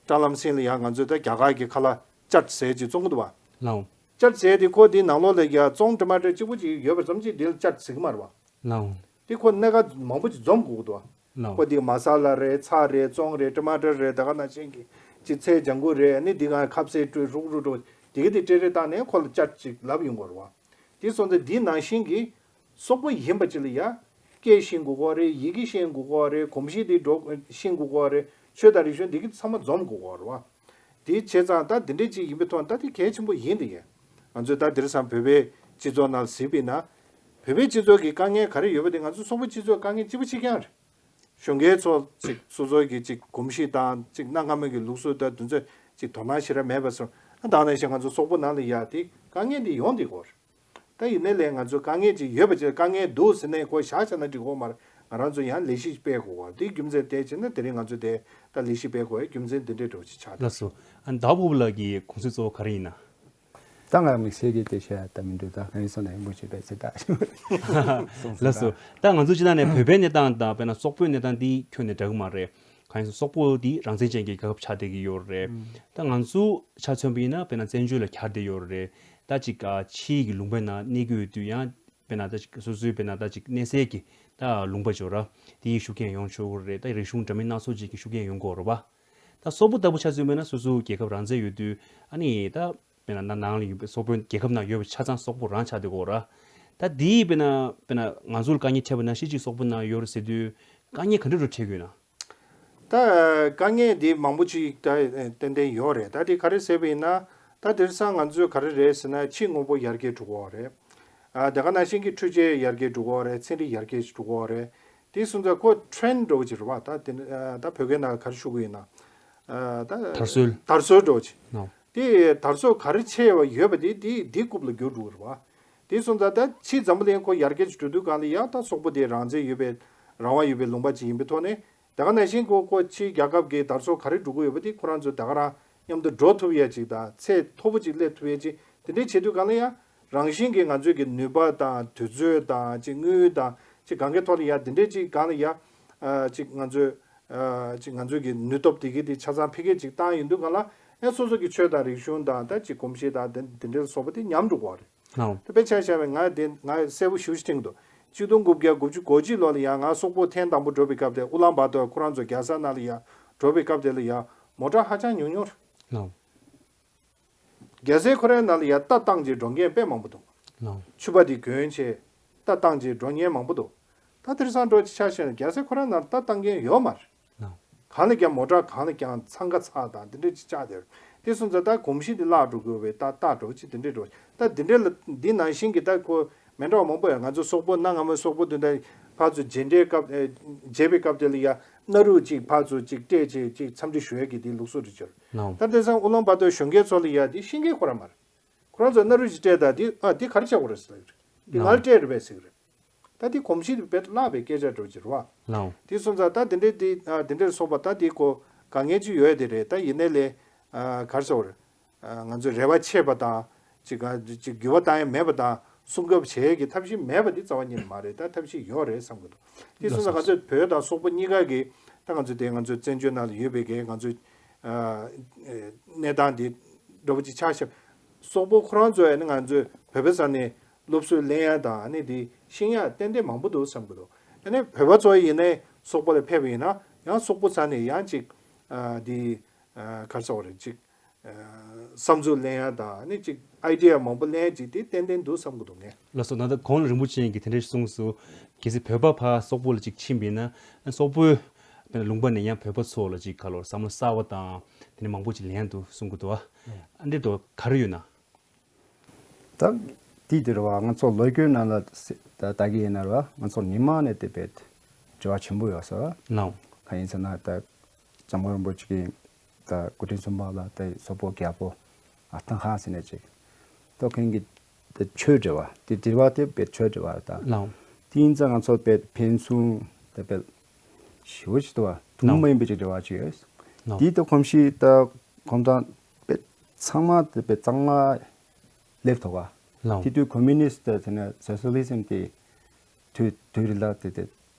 ཊཱ་ལམ་སིང་ལ་ཡ་ང་ཚོས་ད་རྒྱ་གར་གྱི་ཁ་ལག་ཅཊ་ཟེར་ཅིག་བཙོང་གི་འདུག་པ། ལའོ། ཅཊ་ཟེར་དེ་ཁོ་དེའི་ནང་ལོགས་ལ་ཡ་བཙོང་ཊ་མ་ཊར་གཅིག་པུ་ཅིག་ཡོད་པ་ཙམ་གྱིས་དེ་ལ་ཅཊ་ཟེར་གི་མ་རེད་པ། ལའོ། དེ་ཁོ་སྣ་ཁ་མང་པོ་ཅིག་འཛོམས་དགོས་ཀྱི་འདུག་པ། ལའོ། ཁོ་དེ་མ་ས་ལ་རེད། ཚྭ་རེད། བཙོང་རེད། ཊ་མ་ཊར་རེད། ད་ག་ནང་བཞིན་གྱི་ཅིག་ཚལ་ལྗང་གུ་རེད། ཨ་ནི་འདི་ག་ཁ་ཟས་སྤྲོད་རུག་རུག་འགྲོ་དེ་ག་དེ་སྤྲད་རེས་བཏང་ནས་ཁོ་ལ་ཅཊ་ཅིག་ལབ་ཡོང་གི་ཡོད་རེད་པ། དེ་སོང་ཙང་འདི་ནང་བཞིན་གྱི་སོག་པོ་ཡིན་པ་ཅིག་ལ་ཡ་སྐད་ཤེས་དགོས་ཀྱི་ཡོད་རེད། ཡི་གེ་ཤེས་དགོས་ཀྱི་ཡོད་རེད། གོམས་གཤིས་དེ་འགྲོ་ཤེས་དགོས་ཀྱི་ཡོད་རེད། ཆོས་དང་རིག་གཞུང་འདི་ག་ཚང་མ་འཛོམས་དགོས་ཀྱི་ཡོད་རེད་པ། དེ་བྱས་ཙང་ད་འདི་འདྲས་ཅིག་ཡིན་པའི་ཐོག་ད་དེ་གལ་ཆེན་པོ་ཡིན་དེ་ཡིན། ང་ཚོས་ད་དེང་སང་བོད་པའི་སྤྱི་ཚོགས་ནང་གཟིགས་པ་ཡིན་ན། བོད་པའི་སྤྱི་ཚོགས་ཀྱི་དཀའ་ངལ་ག་རེ་ཡོད་པ་དེ་ང་ཚོ་སོག་པོའི་སྤྱི་ཚོགས་དཀའ་ངལ་གཅིག་པ་གཅིག་རྐྱང་རེད། གཞོན་སྐྱེས་ཚོ་ཅིག་སོ་སོ་གི་ཅིག་གོམས་གཤིས་དང་ཅིག་གནའ་སྔ་མོའི་གི་ལུགས་སྲོལ་དང་དེ་ཚོ་ཅིག་དོ་སྣང་ཞེ་དྲག་མེད་པ་སོང་། ད་ག་ནང་བཞིན་ང་ཚོ་སོག་པོ་ནང་ལ་ཡ་དེ་དཀའ་ངལ་འདི་ཡོང་བསྡད་ཀྱི་ཡོད་རེད། ད་ཡིན་ནའི་ལས་ང་ཚོ་དཀའ་ངལ་ཅིག་ཡོད་པ་ཅིག་དཀའ་ངལ་འདུག་ཟེར་ནས་ཁོ་བཞག་བཞག་ན་འགྲིག་གི་ཡོད་མ་རེད། ང་རང་ཚོ་ཡང་ལས་གཞི་སྤེལ་དགོས་པ་དེ་རྒྱུ་མཚན་དེ་བྱས་ན་དེ་རིང་ང་ཚོ་དེ་ད་ལས་གཞི་སྤེལ་དགོས་པའི་རྒྱུ་མཚན་འདི་འདྲའི་འདྲ་བོ་ཅིག་ཆགས་འདུག་ལགས་སོ། ཨ་ནི་ཟླ་བ་ཕུར་བུ་ལགས་ཀྱི་དགོངས་ཚུལ་གཙོ་བོ་ག་རེ་ཡིན་ན། ད་ང་དམིགས་བསལ་གྱི་དེ་བཤད་ཡ་ད་མི་འདུག་ད་ང་ཡིན་སོང་ན་ཡིན་པོ་ཅིག་པས་ཚེ་ད་ལགས་སོ། ད་ང་ཚོ་སྤྱིར་བཏང་ནས་བོད་པའི་གནས་སྟངས་དང་དཔེར་ན་སོག་པོའི་གནས་སྟངས་འདི་ཁྱོན་ནས་འདྲ་གི་མ་རེད། གང་ཡིན་ཟེར་སོག་པོ་འདི་རང་བཙན་ཅན་གྱི་རྒྱལ་ཁབ་ཆགས་བསྡད་ཀྱི་ཡོད་རེད། ད་ང་ཚོ་ཆ་མཚོན་པ་ཡིན་ན་དཔེར་ན་བཙན་བྱོལ་ལ་གྱར་བསྡད་ཡོད་རེད། ད་ཅིག་ཕྱིའི་གི་ལུང་པའི་ནང་གནས་ཀྱི་ཡོད་དུས་ཡང་དཔེར་ན་ད་ཅིག་སོ་སོའི་དཔེར་ན་ད་ཅིག་གནས་སའི་གི་ད་ལུང་པ་ཅིག་ཡོད་ར། དེའི་ཤུགས་རྐྱེན་ཡོང་ཆོག་གི་རེད། ད་རིག་གཞུང་འདྲ་མིན་སྣ་ཚོགས་ཅིག་གི་ཤུགས་རྐྱེན་ཡོང་གི་ཡོད་རེད་པ། ད་སོག་པོ་ལྟ་བུ་ཆ་མཚོན་པ་ཡིན་ན་སོ་སོའི་རྒྱལ་ཁབ་རང་བཙན་ཡོད་དུས་ཨ་ནི་ད་དཔེར་ན་ནང་ལ་ཡོད་པའི་སོག་པོའི་རྒྱལ་ཁབ་ནང་ཡོད་པ་ཆ་ཚང་སོག་པོ་རང་ཆགས་བསྡད་ཀྱི་ཡོད་ར། ད་དེའི་དཔེར་ན་དཔེར་ན་ང་ཚོ་ལ་དཀའ་ངལ་འཕྲད་པ་ནང་བཞིན་ཅིག་སོག་པོ་ནང་ཡོད་རེད་ཟེར་དུས་དཀའ་ངལ་ག་འདྲ་འདྲ་འཕྲད་ཀྱི་ཡོད་ན། ད་དཀའ་ངལ་འདི་མང་པོ་ཅིག་ད་ཏན་ཏན་ཡོད་རེད། ད་དེ་ག་རེ་ཟེར་བ་ཡིན་ན། ད་དེང་སང་ང་ཚོས་ག་རེ་རེད་ཟེར་ན་ཕྱི་དངོས་པོ་ཡར་རྒྱས་འགྲོ་གི་ཡོད་རེད། ཨ་དེ་ག་ནང་བཞིན་གྱི་འཕྲུལ་ཆས་ཡར་རྒྱས་འགྲོ་གི་ཡོད་རེད། ཚན་རིག་ཡར་རྒྱས་འགྲོ་གི་ཡོད་རེད། དེ་སོང་ཙང་ཁོ་ཊེན་འདྲ་བོ་ཅིག་རེད་པ། ད་དེ་ཨ་ད་བོད་སྐད་ནང་ག་རེ་ཞུ་གི་ཡིན་ན། ཨ་ད་དར་སྲོལ། དར་སྲོལ་འདྲ་བོ་ཅིག་ནོ། དེ་དར་སྲོལ་ག་རེ་ཆེ་བ་ཡོད་པ་དེ་དེ་དེ་རྐུབ་ལ་རྒྱུག་འགྲོ་གི་རེད་པ། དེ་སོང་ཙང་ད་ཕྱིའི་འཛམ་བུ་གླིང་ཁོ་ཡར་རྒྱས་ཅིག་འགྲོ་དུས་སྒང་ལ་ཡ་ད་སོག་པོ་དེ་རང་བཙན་ཡོད་པའི་རང་དབང་ཡོད་པའི་ལུང་པ་ཅིག་ཡིན་པའི་ཐོག་ནས། དེ་ག་ནང་བཞིན་ཁོ་ཁོ་ཕྱིའི་རྒྱལ་ཁབ་ཀྱི་དར་སྲོལ་ག་རེ་འགྲོ་གི་ཡོད་པ་དེ་ཁོ་རང་ཚོ་དེ་ག་རང་མཉམ་དུ་འགྲོ་ཐུབ་ཡ་ཅིག་དང་ཚད་མཐོ་པོ་ཅིག་སླེབས་ཐུབ་ཡ་ཅིག་དེ་འདྲའི་བྱེད་དུས་སྒང་ལ་ཡ་རང་བཞིན་གྱིས་ང་ཚོའི་གི་ནུས་པ་དང་དུས་ཚོད་དང་ཅིག་དངུལ་དང་ཅིག་གང་གའི་ཐོག་ལ་ཡ་དེ་འདྲའི་ཅིག་སྒང་ལ་ཡ་ཨ་ཅིག་ང་ཚོས་ཨ་ཅིག་ང་ཚོའི་གི་ནུས་སྟོབས་དེ་གི་དེ་ཆ་ཚང་འཕེལ་རྒྱས་ཅིག་བཏང་ཡོང་དུས་སྒང་ལ་ཨེ་སོ་སོ་གི་ཆོས་དང་རིག་གཞུང་དང་ད་ཅིག་གོམས་གཤིས་དང་དེ་དེ་འདྲ་ལ་སོགས་པ་དེ་ཉམས་འགྲོ་གི་རེད། ལའོ། དེ་དཔེ་ཆ་བཞག་པ་ཡིན་ན་ང་དེ་ང་གསལ་པོ་ཞེ་པོ་ཅིག་དྲན་གྱི་འདུག་གཅིག་སྟོང་དགུ་བརྒྱ་དགུ་བཅུ་གོ་གཅིག་ལོ་ལ་ཡ་ང་སོག་པོ་ཐེངས་དང་པོ་འགྲོ་བའི་སྐབས་དེ་ཨུ་ལན་བྷ་ཏོར་ཁོ་རང་ཚོ་རྒྱལ་ས་ནང་ལ་ཡ་འགྲོ་བའི་སྐབས་དེ་ལ་ཡ་མོ་ཊ་ཧ་ཅང་ཉུང་ཉུང་རེད། ལའོ། རྒྱལ་སའི་ཁོ་རའི་ནང་ལ་ཡ་རྟ་བཏང་རྗེས་འགྲོ་མཁན་དཔེ་མང་པོ་འདུག་ལའོ། ཕྱུ་པ་དེ་གྱོན་བྱས་རྟ་བཏང་རྗེས་འགྲོ་མཁན་མང་པོ་འདུག་ད་དེང་སང་འགྲོ་ཆ་བཞག་ན་རྒྱལ་སའི་ཁོ་རའི་ནང་ལ་རྟ་བཏང་མཁན་ཡོད་མ་རེད། ལའོ། གང་ལ་ཀྱང་མོ་ཊ་གང་ལ་ཀྱང་འཚང་ཁ་ཚ་དང་དེ་འདྲ་ཅིག་ཆགས་བསྡད་རེད། དེ་སོང་ཙང་ད་གོམས་གཤིས་དེ་བརླག་འགྲོ་དགོས་པའི་ད་ལྟ་འགྲོ་ཅིག་དེ་འདྲ་འགྲོ། ད་དེ་འདྲ་ལ་འདི་ནང་བཞིན་གྱི་ད་ཁོ་མི་འདྲ་བ་མང་པོ་ཡོད། ང་ཚོ་སོག་པོ་གནའ་སྔ་མོའི་སོག་པོ་དེ་འདྲ་ཕར་ཚུར་མཇལ་འཕྲད་སྐབས་ཨེ་མཇལ་བའི་སྐབས་དེ་ལ་ཡ་སྣ་རུབ་ཅིག་ཕར་ཚུར་ཅིག་སྤྲད་བྱས་ཅིག་འཚམས་འདྲི་ཞུ་ཡ་གི་དེ་ལུགས་སྲོལ་རེད་ཅོར། ལའོ། ད་དེང་སང་ཨུ་ལན་བྷ་ཏོར་གཞོན་སྐྱེས་ཚོ་ལ་ཡ་དེ་ཤེས་མཁན་ཁོ་རང་མ་རེད། ཁོ་རང་ཚོ་སྣ་རུབ་ཅིག་སྤྲད་ད་དེ་ཨ་དེ་ག་རེ་བྱ་དགོས་རེད་ཟེར་གི་རེད། དེ་ང་ལ་སྤྲད་རེད་པས་ཟེར་གི་རེད། ད་དེ་གོམས་གཤིས་དེ་དཔེ་བརླག་པའི་སྐད་ཆ་འདྲ་བོ་ཅིག་རེད་བ། ལའོ། དེ་སོང་ཙང་ད་དེ་འདྲའི་དེ་ཨ་དེ་འདྲ་སོང་པ་ད་དེ་ཁོ་དཀའ་ངལ་ཅིག་ཡོད་དེ་རེད། ད་ཡིན་ནའི་ལས་ཨ་ག་རེ་ཟེར་དགོས་རེད། ཨ་ང་ཚོས་རེ་བ་ཆད་པ་དང་ཅིག་ག་ཅིག་འགྱུར་བ་བཏང་ཡ་མེད་པ་དང་སྲུང་སྐྱོབ་བྱེད་ཡ་གི་ཐབས་ཤེས་མེད་པ་དེ་རྩ་བ་ཉིད་ནས་མ་རེད། ད་ཐབས་ཤེས་ཡོད་རེད་བསམ་གི་འདུག་དེ་སོང་ཙང་ང་ཚོས་བོད་དང་སོག་པོ་གཉིས་ཀ་གི་ད་ང་ཚོ་དེ་ང་ཚོའི་བཙན་བྱོལ་ནང་ལ་ཡོད་པའི་གི་ང་ཚོའི་ཨ་གནས་སྟངས་དེ་འདྲ་པོ་ཅིག་ཆགས་ཤག་སོག་པོ་ཁོ་རང་ཚོ་ཨ་ནི་ང་ཚོའི་བོད་པའི་ས་ནས་སློབ་གསོ་ལེན་ཡ་དང་ཨ་ནི་དེ་ཤེས་ཡ་ཏན་ཏན་མང་པོ་འདུག་བསམ་གི་འདུག་ཨ་ནི་བོད་པ་ཚོ་ཡིན་ནའི་སོག་པོ་ལ་ཕེབས་པ་ཡིན་ན་ཡང་སོག་པོ་ས་ནས་ཡང་ཅིག་ཨ་དེ་ཨ་ག་རེ་ཟེར་དགོས་རེད། ཅིག་ཨ་བསམ་ཚུལ་ལེན་ཡ་དང་ཨ་ནི་ཅིག་ཨའི་ཌི་ཡ་མང་པོ་ལེན་ཡ་ཅིག་དེ་ཏན་ཏན་འདུག་བསམ་གི་འདུག་ངས། ལགས་སོ། ད་ལྟ་གོང་ལ་རིན་པོ་ཆེ་གིས་དེ་འདྲ་གསུངས་སོང་། གལ་སྲིད་བོད་པ་ཕར་སོག་པོ་ལ་ཅིག་ཕྱིན་པ་ཡིན་ན་སོག་པོའི་དཔེར་ན་ལུང་པ་ནས་ཡང་བོད་པ་ཚོ་ལ་ཅིག་ག་ལོར་བསམ་བློ་གསར་བ་དང་དེ་འདྲ་མང་པོ་ཅིག་ལེན་འདུག་གསུང་གི་འདུག་བ། ཨ་འདྲ་འདྲ་བོ་ག་རེ་ཡོད་ན། ད་དེ་དེ་རེད་བ། ང་ཚོ་ལོ་རྒྱུས་ནང་ལ་ད་ལྟ་གི་ཡིན་ན་རེད་བ། ང་ཚོ་ཉི་མ་ནས་དེ་བས་འབྲེལ་བ་ཆེན་པོ་ཡོད་ས་རེད་བ། ལའོ། གང་ཡིན་ཟེར་ན་ད་འཇམ་མགོན་རིན་པོ་ཆེ་གིས་ད་སྐུ་ཕྲེང་གསུམ་པ་ལ་ད་སོག་པོ་རྒྱལ་པོ་ཨ་ཐང་ཧ་ཟེར་ནས་ཅིག་ད་ཁོང་གིས་ དེ་ཆོས་འབྲེལ་བ་དེ་འབྲེལ་བ་དེ་བེད་ཆོས་འབྲེལ་བ་དང་། ལའོ། དེ་ཡིན་ཙང་ང་ཚོ་བེད་ཕན་ཚུན་དེ་བེད་ཞི་བོ་ཞིག་ཏུ་བ་དུང་ལའོ། མ་ཡིན་པའི་ཅིག་འབྲེལ་བ་ཅིག་ཡོད། ལའོ། དེའི་ཐོག་གོམས་གཤིས་ད་གོམ་སྟངས་བེད་ཚང་མ་དེ་བེད་གཙང་མ་སླེབས་ཐུབ་བ། ལའོ། དེ་དུས་ཀོ་མུ་ནིསྟ་དེ་ནས་སོ་ཤ་ལི་ཟམ་དེ་དུས་དུས་རིང་ལ་དེ་དེ་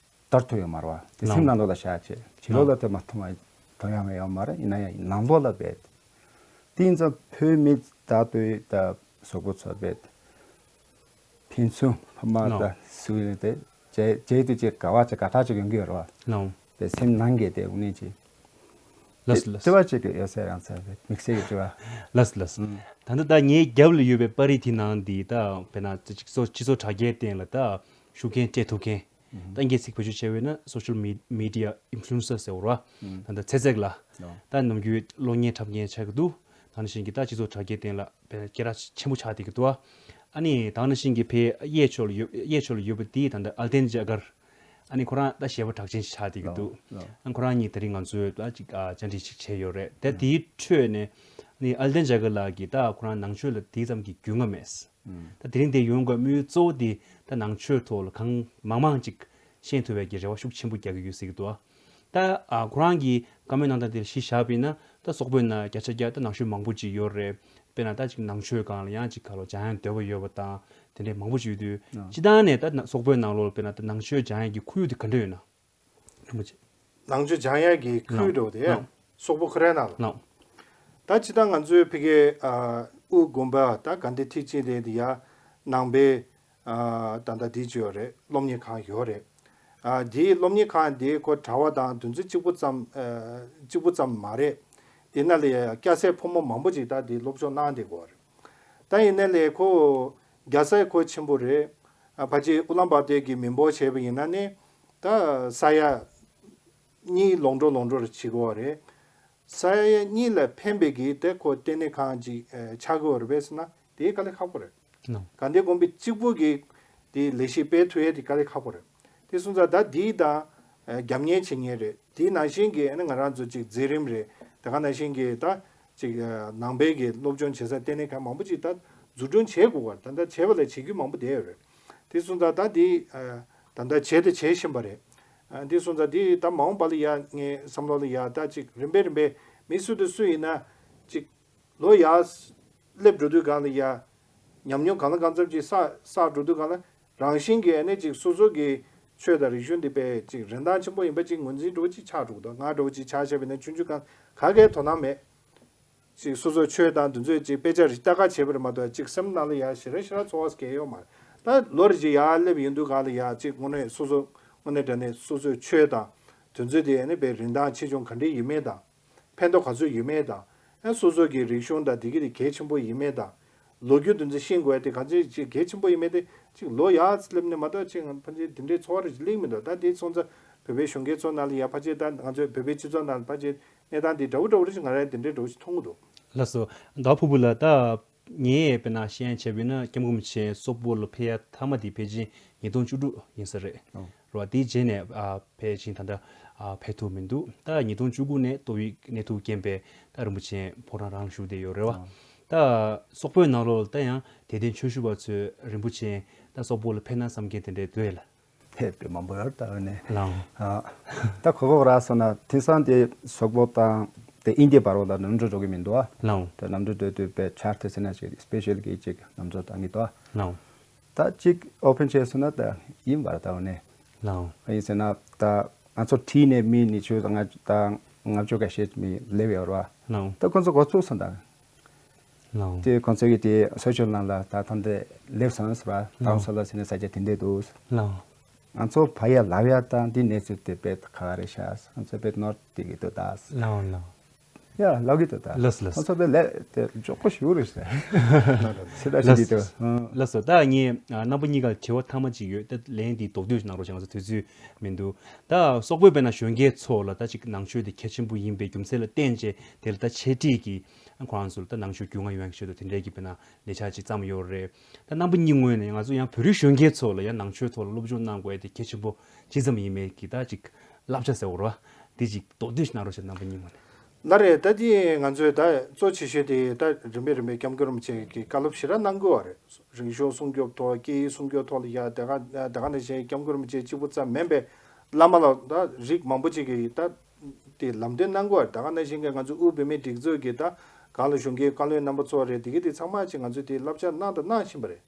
དར་ཐུབ་ཡོད་མ་རེད་བ། དེ་སེམས་ནང་ལོགས་ལ་བཞག་བྱས་ཕྱི་ལོགས་ལ་དེ་མ་མཐོང་བ་མཐོང་ཡ་མེད་ཡོད་མ་རེད། ཡིན་ན་ཡང་ནང་ལོགས་ལ་བེད། དེ་ཡིན་ཙང་བོད་མི་ད་ལྟོས་ད་སོག་པོ་ཚོ་བེད་ཕན་ཚུན་ཕ་མ་ད་ལའོ། སུ་ཡིན་དེ་བྱེད་བྱེད་དུས་ཅིག་དགའ་བ་ཅིག་དགའ་ཐག་ཅིག་ཡོང་གི་ཡོད་རེད་བ། ལའོ། དེ་སེམས་ནང་གི་དེ་དངོས་གནས་ཅིག་ལགས་སོ་ལགས་སོ། དྲི་བ་ཅིག་ཡོད་ས་ཡང་ས་དམིགས་བསལ་གྱི་དྲི་བ། ལགས་སོ་ལགས་སོ། ཨུམ། ད་ལྟ་ད་ངའི་རྒྱབ་ལ་ཡོད་པའི་པར་རིས་དེ་ནང་འདི་ད་དཔེར་ན་སྤྱི་ཚོགས་སྤྱི་ཚོགས་དྲ་རྒྱའི་སྟེང་ལ་ད་ཤུགས་རྐྱེན་སྤྲད་ཐུབ་མཁན། ད་ངས་ཚིག་བེད་སྤྱོད་བྱས་པས་ན་social me- media influencer ཟེར་བ་རེད་བ། ད་ལྟ་ཚེ་ཚད་ལ་ད་ནམ་རྒྱུན་གློག་བརྙན་འཁྲབ་མཁན་ཆགས་ཀྱི་འདུག་ད་ནང་བཞིན་གྱི་ད་སྤྱི་ཚོགས་དྲ་རྒྱའི་སྟེང་ལ་དཔེར་ན་སྐད་གྲགས་ཆེན་པོ་ཆགས་བསྡད་ཀྱི་འདུག་ཨ་ནི་ད་ནང་བཞིན་གྱི་ཕའི་གཡས་ཕྱོགས་ལ་ཡོད་གཡས་ཕྱོགས་ལ་ཡོད་པ་དེ་ད་ལྟ་ཨལ་ཏན་ཇ་གར། ཨ་ནི་ཁོ་རང་ད་གཞས་པ་གྲགས་ཅན་ཞིག་ཆགས་བསྡད་ཀྱི་འདུག་ཨ་ཁོ་རང་གཉིས་དེ་རིང་ང་ཚོའི་ད་ཅིག་ཨ་བཅར་འདྲི་ཞིག་བྱས་ཡོད་རེད་དེ། དེའི་ཁྲོད་ནས་ཨ་ནི་ཨལ་ཏན་ཇ་གར་ལགས་ཀྱིས་ད་ཁོ་རང་ནང་ཆོས་ལ་དེ་ཙམ་གྱི་རྒྱུས་མངའ་མེད། ད་དེ་རིང་འདིར་ཡོང་དགོས་དམིགས་ཡུལ་གཙོ་བོ་དེ་ད་ནང་ཆོས་ཐོག་ལ་གང་མང་མང་ཅིག་ཤེས་ཐུབ་པའི་གི་རེ་བ་ཤུགས་ཆེན་པོ་རྒྱག་གི་ཡོད་ཟེར་གྱི་འདུག་ད་ཨ་ཁོ་རང་གི་བཀའ་མོལ་གནང་སྟངས་དེ་གཞི་བཞག་པ་ཡིན་ན་ད་སོག་པོའི་ནང་བརྒྱ་ཆ་བརྒྱ་ད་ནང་ཆོས་མང་པོ་ཅིག་ཡོད་རེད། དཔེར་ན་ད་ཅིག་ནང་ཆོས་སྒང་ལ་ཡང་ཅིག་ག་ལོ་སྦྱང་ཡ་འདོད་པ་ཡོད་པ་དང་དེ་འདྲའི་མང་པོ་ཅིག་ཡོད་དུས། ཨ། སྤྱིར་བཏང་ནས་ད་ན་སོག་པོའི་ནང་ལོགས་ལ་དཔེར་ན་ད་ནང་ཆོས་སྦྱང་ཡ་གི་ཁོར་ཡུག་དེ་ག་འདྲ་ཡོད་ན། རིན་པོ་ཆེ། ནང་ཆོས་སྦྱང་ཡ་གི་ཁོར་ཡུག་ལའོ། འདྲ་བོ་དེ་ལའོ། སོག་པོ་ཁོ་རའི་ནང་ལ། ལའོ། ད་སྤྱིར་བཏང་ང་ཚོའི་ཕ་གིའི་ཨ་དབུ་དགོན་པ་ད་དགའ་ལྡན་ཐེག་ཆེན་དེ་འདི་ཡ་ནང་པའི་ཨ་ད་ལྟ་འདི་ཅི་ཡོད་རེད། སློབ་གཉེར་ཁང་ཡོད་རེད། ཨ་འདིའི་སློབ་གཉེར་ཁང་འདི་ཁོ་གྲྭ་པ་དང་དེ་ཚོ་གཅིག་པུ་ཙམ་ཨ་གཅིག་པུ་ཙམ་མ་རེད། དེ་ནང་ལ་ཡ་སྐྱ་སེར་ཕོ་མོ་མང་པོ་ཅིག་ད་འདི་སློབ་སྦྱོང་གནང་བསྡད་ཀྱི་ཡོད་རེད། ད་ཡིན་ནའི་ལས་ཁོ་རྒྱལ་ས་ཁོ་ཆེན་པོ་རེད། ཨ་ཕལ་ཆེར་ཨུ་ལན་བ་ཏེ་གི་མི་འབོར་བྱས་པ་ཡིན་ན་ནི་ད་ས་ཡ་གཉིས་ལོངས་འགྲོ་ལོངས་འགྲོ་རེ་བྱེད་ཀྱི་ཡོད་རེད། ས་ཡ་གཉིས་ལ་ཕན་པའི་གི་དེ་ཁོ་ལྟེ་གནས་ཁང་ཅིག་ཨ་ཆགས་ཀྱི་ཡོད་རེད་པས་ཟེར་ན་དེ་དཀའ་ལས་ཁག་པོ་རེད། ནོ། དགའ་ལྡན་དགོན་པའི་གཅིག་པུ་གི་དེ་ལས་གཞི་སྤེལ་ཐུབ་ཡས་དེ་དཀའ་ལས་ཁག་པོ་རེད། དེ་སོང་ཙང་ད་དེའི་དང་ཨ་རྒྱབ་གཉེར་བྱེད་མཁན་རེད། དེའི་ནང་བཞིན་གྱི་ཨ་ནི་ང་རང་ཚོ་ཅིག་མཛད་རིམ་རེད། དེ་ག་ནང་བཞིན་གྱི་ད་ཅིག་ཨ་ནང་པའི་གི་སློབ་སྦྱོང་བྱེད་ས་ལྟེ་གནས་ཁང་མང་པོ་ཅིག་ད་འཛུགས་སྐྲུན་བྱེད་དགོས་པ་ད་ལྟ་བྱས་པ་ལས་བྱེད་རྒྱུ་མང་པོ་བསྡད་ཡོད་རེད། དེ་སོང་ཙང་ད་དེ་ཨ་ད་ལྟ་བྱས་དེ་བྱེད་བཞིན་པ་རེད། ཨ་དེ་སོང་ཙང་དེ་ད་མ་འོངས་པ་ལ་ཡ་ངའི་བསམ་བློ་ལ་ཡ་ད་ཅིག་རིམ་པས་རིམ་པས་མི་སུ་དང་སུ་ཡིན་ན་ཅིག་ལོ་ཡར་སླེབས་འགྲོ་དུས་སྒང་ལ་ཡ་ཉམས་མྱོང་གང་ལ་གང་འཚམ་ཅིག་བསགས་བསགས་འགྲོ་དུས་སྒང་ལ་རང་བཞིན་གྱིས་ཨ་ནི་ཅིག་སོ་སོ་གི་ཆོས་དང་རིག་གཞུང་འདི་དཔེ་ཅིག་རིན་ཐང་ཆེན་པོ་ཡིན་པ་ཅིག་ངོས་འཛིན་འགྲོ་ཅིག་ཆགས་འགྲོ་གི་འདུག་ང་འདྲ་བོ་ཅིག་ཆ་བཞག་པ་ཡིན་ན་ཆུང་ཆུང་སྒང་ག་གའི་དོ་སྣང་མེད། ཅིག་སོ་སོ་ཆོས་དང་དེ་ཚོའི་ཅིག་དཔེ་ཆ་རིགས་ལྟ་ག་བྱས་པ་རེད་མ་གཏོགས་ཅིག་སེམས་ནང་ལ་ཡ་ཞེ་དྲག་ཞེ་དྲག་ཚོར་བ་སྐྱེ་ཡོད་མ་རེད། ད་ལོ་རེ་ཅིག་ཡར་སླེབས་ཡོང་དུས་སྒང་ལ་ཡ་ཅིག་དངོས་གནས་སོ་སོ་དངོས་གནས་དྲང་གནས་སོ་སོའི་ཆོས་དང་དེ་ཚོའི་དེ་ཨ་ནི་དཔེ་རིན་ཐང་ཆེ་ཆུང་ག་འདྲས་ཡོད་མེད་དང་། ཕན་ཐོགས་ག་ཚོད་ཡོད་མེད་དང་། ཨ་སོ་སོ་གི་རིག་གཞུང་དང་དེ་གི་དེ་གལ་ཆེན་པོ་ཡིན་མེད་དང་། ལོ་རྒྱུས་དེ་ཚོ་ཤེས་དགོས་དེ་ག་ཚོད་ཅིག་གལ་ཆེན་པོ་ཡིན་མེད་དེ་ཅིག་ལོ་ཡར་སླེབས་ནས་མ་གཏོགས་ཅིག་ཕལ་ཆེར་དེ་འདྲའི་ཚོར་བ་རེ་ཅིག་སླེབས་མི་འདུག་ད་དེ་སོང་ཙང་བོད་པའི་གཞོན་སྐྱེས་ཚོ་ནང་ལ་ཡ་ཕལ་ཆེར་ད་ང་ཚོའི་བོད་པའི་སྤྱི་ཚོགས་ནང་ལ་ཕལ་ཆེར་གནས་སྟངས་དེ་འདྲ་བོ་འདྲ་བོ་རེ་ཅིག་ང་རང་དེ་འདྲའི་འདྲ་བོ་ཞིག་མཐོང་གི་འདུག་ལགས་སོ། ཟླ་བ་ཕུར་བུ་ལགས། ད་ངས་དཔེར་ན་བཤད་ཡ་བྱས་པ་ཡིན་ན་སྐྱབས་མགོན་རིན་པོ་ཆེ་སོག་པོ་ལ་ཕེབས་ཡ་མཐའ་མ་དེ་ཕལ་ཆེར་ཉིས་སྟོང་བཅུ་དྲུག་ཡིན་ས་རེད། ཨོ། རེད་བ། དེའི་རྗེས་ནས་ཨ་ཕལ་ཆེར་ད་ལྟ་ཨ་ཕེབས་ཐུབ་མི་འདུག་ད་ཉིས་སྟོང་བཅུ་དགུ་ནས་ཏོག་དབྱིབས་ནད་དུག་རྐྱེན་པས་ད་རིན་པོ་ཆེ་ཕོ་བྲང་རང་ལ་བཞུགས་བསྡད་ཡོད་རེད་བ། ཨོ། ད་སོག་པོའི་ནང་ལོགས་ལ་ད་ཡང་དད་ལྡན་ཆོས་ཞུ་བ་ཚོས་རིན་པོ་ཆེ་ད་སོག་པོ་ལ་ཕེབས་ན་བསམ་མཁན་དེ་འདྲས་འདུག་ཨེ་ལགས། ཕེབས་པའི་མང་པོ་ཡོད་ད་འོ་ནས། ལའོ། ཨ་ད་གོ་གོ་ར་སོང་ན་དེང་སང་དེ་སོག་པོ་དང་དེ་ཨིན་ཇི་བར་བ་ལ་གནམ་གྲུ་འགྲོ་གི་མི་འདུག་ཨ། ལའོ། དེ་གནམ་གྲུ་འགྲོ་དུས་པའི་ཆར་དེ་ཟེར་ན་ཅིག་སྤེ་ཤལ་གྱི་ཅིག་གནམ་གྲུ་བཏང་གི་འདུག་ཨ། ལའོ། ད་ཅིག་ཨོ་ཕན་བྱས་སོང་ན་ད་ཡིན་པར་ད་འོ་ནས། ལའོ། ཡིན་ཟེར་ན་ད་ང་ཚོ་བྲིས་ནས་མི་ཉི་ཤུ་དང་ལྔ་དང་ལྔ་བཅུ་ཁ་ཤས་མི་སླེབས་ཡོད་ར། ལའོ། ད་ཁོང་ཚོ་འགོ་ཚུགས་སོང་ད། ལའོ། དེ་ཁོང་ཚོ་གིས་དེ་སོ་ཤལ་ནང་ལ་ད་ཐོན་ཏེ་སླེབས་སོང་ཟེར་བ། ལའོ། ཏང་སོ་ལ་ཟེར་ནས་ས་ཆ་དེ་འདྲས་འདུག་ལའོ། ང་ཚོ་ཕ་ཡ་ལབ་ཡ་དང་འདི་གནས་ཚུལ་དེ་དཔེ་ཁག་རེད་ཤག་ང་ཚོ་དཔེ་ནོར་དེ་གི་འདུག་ད། ལའོ་ལའོ། ཡ་ལབ་གི་འདུག་ད། ལགས་ལགས། ང་ཚོ་དཔེ་ལས་དེ་མགྱོགས་པོ་ཞིག་རེད་ཤག་སེ་ད་ཞིག་གི་འདུག་ལགས་སོ། ད་ངས་ཨ་རྣམ་པ་གཉིས་ཀར་དྲི་བ་མཐའ་མ་གཅིག་ཡོད། ད་ལན་འདི་རྡོག་རྡོག་ཞིག་གནང་རོགས་བྱས། ང་ཚོ་དུས་ཚོད་མི་འདུག་ད་སོག་པོའི་དཔེར་ན་གཞོན་སྐྱེས་ཚོ་ལ་ད་ཅིག་ནང་ཆོས་དེ་གལ་ཆེན་པོ་ཡིན་པའི་རྒྱུ་མཚན་ལ་བརྟེན་བྱས་དེ་ལ་ད་འཆད་ཁྲིད་ཀྱི་ཁོ་རང་ཚོ་ལ་ད་ནང་ཆོས་རྒྱུས་མངའ་ཡོང་ཡག་ཆེད་དུ་དེ་འདྲའི་གི་དཔེར་ན་ལས་འཆར་ཅིག་བརྩམས་ཡོད་རེད། ད་རྣམ་པ་གཉིས་ངོས་ནས་ང་ཚོ་ཡང་བོད་རིགས་གཞོན་སྐྱེས་ཚོ་ལ་ཡང་ནང་ཆོས་ཐོག་ལ་སློབ་སྦྱོང་གནང་དགོས་དེ་གལ་ཆེན་པོ་ཇི་ཙམ་ཡིན་མིན་གྱི་ད་ཅིག་བསླབ་བྱ་ཟེར་བ་རེད་བ། དེ་ཅིག་མདོར་བསྡུས་ཤིག་གནང་རོགས་བྱེད། རྣམ་པ་གཉིས་ངོས་ནས། ལགས་རེད། ད་དེ་ང་ཚོས་ད་གཙོ་ཆེ་ཤོས་དེ་ད་རིམ་པས་རིམ་པས་སྐྱབས་མགོན་རིན་པོ་ཆེ་གི་བཀའ་སློབ་ཞེ་དྲག་གནང་དགོས་པ་རེད། རིག་གཞུང་སྲུང་སྐྱོབ་ཐོག་སྐད་ཡིག་སྲུང་སྐྱོབ་ཐོག་ལ་ཡ་དེ་ག་དེ་ག་ནང་བཞིན་སྐྱབས་མགོན་རིན་པོ་ཆེ་གཅིག་པུ་ཙམ་མིན་པའི་བླ་མ་ལ་ད་རིགས་མང་པོ་ཅིག་གིས་ད་དེ་ལམ་སྟོན་གནང་དགོས་པ་རེད། དེ་ག་ནང་བཞིན་གྱི་ང་ཚོ་དབུས་བོད་མིའི་སྒྲིག་འཛུགས་ཀྱི་ད་གང་ལ་གཞུང་གི་བཀའ་བློན་རྣམ་པ་ཚོ་རེད། དེ་གི་དེ་ཚང་མ་ཅིག་ང་ཚོས་དེ་བསླབ་བྱ་གནང་དང་གནང་བཞིན་པ་རེད།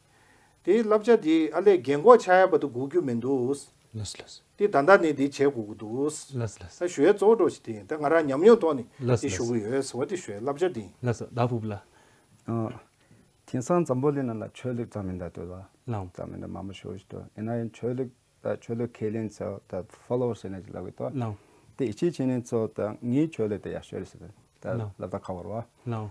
དེའི་བསླབ་བྱ་དེ་ཨ་ལས་རྒན་གོག་ཆགས་ཡ་བར་དུ་སྒུག་རྒྱུ་མི་འདུག་ལགས་སོ་ལགས་སོ། དེ་ད་ལྟ་ནས་དེ་བྱེད་དགོས་ཀྱི་འདུག་ལགས་སོ་ལགས་སོ། ད་ཞུ་ཡ་གཙོ་བོ་འགྲོ་ཞིག་དེ་ཡིན། ད་ང་རང་ཉམས་མྱོང་ཐོག་ནས་ལགས་སོ་དེ་ལགས་སོ། ཞུ་གི་ཡོད་ཟེར་བ་དེ་ཞུ་ཡ་བསླབ་བྱ་དེ་ཡིན། ལགས་སོ་ད་ཕུབ་ལ། ཨ། དེང་སང་འཛམ་བུ་གླིང་ནང་ལ་ཆོས་ལུགས་རྩ་མེད་འདྲ་འདུག་ལ། ལགས། རྩ་མེད་འདྲ་མང་པོ་ཞུ་ཞིག་འདུག་ཡིན་ན་ཡང་ཆོས་ལུགས་ད་ཆོས་ལུགས་ཁས་ལེན་ཚོ་ད་ཕོ་ལོ་ཝར་ཟེར་ནས་ཅིག་ལབ་ཀྱི་འདུག་ལགས། དེ་ཡིད་ཆེས་བྱེད་མཁན་ཚོ་ད་ངའི་ཆོས་ལུགས་དེ་ཡག་ཤོས་རེད་ཟེར་ད་ལགས། ལབ་ད་ཁག་པོ་རེད་བ། ལགས།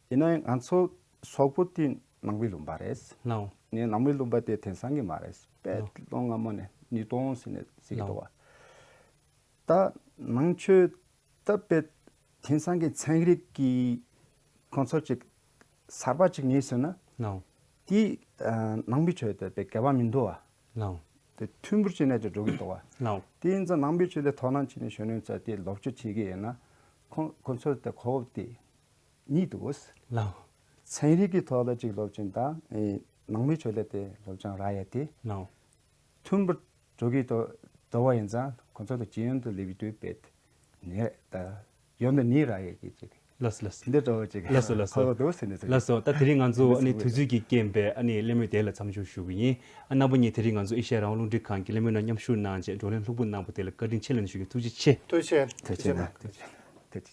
ཡིན་ན་ཡང་ང་ཚོ་སོག་པོ་དེ་ནང་པའི་ལུང་པ་རེད། ལགས། ནས་ནང་པའི་ལུང་པ་དེ་དེང་སང་གི་མ་རེད། དཔེ་ལོ་སྔ་མོ་ནས་ཉིས་སྟོང་ཟིན་ནས་ཟིག་ལགས། འདུག་བ། ད་ནང་ཆོས་ད་དཔེ་དེང་སང་གི་ཚན་རིག་གི་ཁོང་ཚོ་ཅིག་གསར་པ་ཅིག་ངེས་སོང་ན། ལགས། དེ་ནང་པའི་ཆོས་དེ་དཔེ་འགལ་བ་མི་འདུག་བ། ལགས། དེ་མཐུན་པར་བྱས་ནས་ཅིག་འགྲོ་གི་འདུག་བ། ལགས། དེ་ཡིན་ཙང་ནང་པའི་ཆོས་དེ་དོ་སྣང་བྱས་ནས་གཞོན་ནུ་ཚོ་དེ་ལོབས་ཅིག་བྱེད་ཀྱི་ཡིན་ན་ཁོང་ཁོང་ཚོ་དེ་གོ་སྐབས་དེ་གཉིས་འདུག་ལགས། ཚན་རིག་གི་ཐོག་ལ་གཅིག་སློབ་ཆེན་དང་ཨེ་ནང་མི་ཆོས་ལས་དེ་སློབ་སྦྱོང་རག་ཡ་དེ་ལགས། མཐུན་པར་འགྲོ་གི་དོ་དོ་བ་ཡིན་ཙང་ཁོང་ཚོ་ལ་ཇེ་ཡོན་དུ་སླེབས་ཡོད་པས་ནས་ད་ཡོན་དུ་ནི་རག་ཡ་གི་ཅིག་ལགས་སོ་ལགས་སོ། འདི་འདྲ་བ་ཅིག་ལགས་སོ་ལགས་སོ། ཁོ་བ་འདུག་ཟེར་ནས་ཟེར་ལགས་སོ། ད་དེ་རིང་ང་ཚོ་ཨ་ནི་དུས་ཚོད་ཀྱི་རྐྱེན་པས་ཨ་ནི་གླེང་མོལ་དེ་ལ་མཚམས་འཇོག་ཞུ་གི་ཡིན། ཨ་རྣམ་པ་གཉིས་དེ་རིང་ང་ཚོ་ཨེ་ཤ་ཡ་རང་དབང་རླུང་འཕྲིན་ཁང་གི་གླེང་མོལ་ནང་མཉམ་ཞུགས་གནང་བྱས་བགྲོ་གླེང་ལྷུག་པོ་གནང་བ་དེ་ལ་བཀའ་དྲིན་ཆེ་ལབ་ནས་ཞུ་གི་ཐུགས་རྗེ་ཆེ། ཐུགས་རྗེ་ཆེ། ཐུགས་རྗེ་གནང་། ཐུགས་རྗེ་གནང་།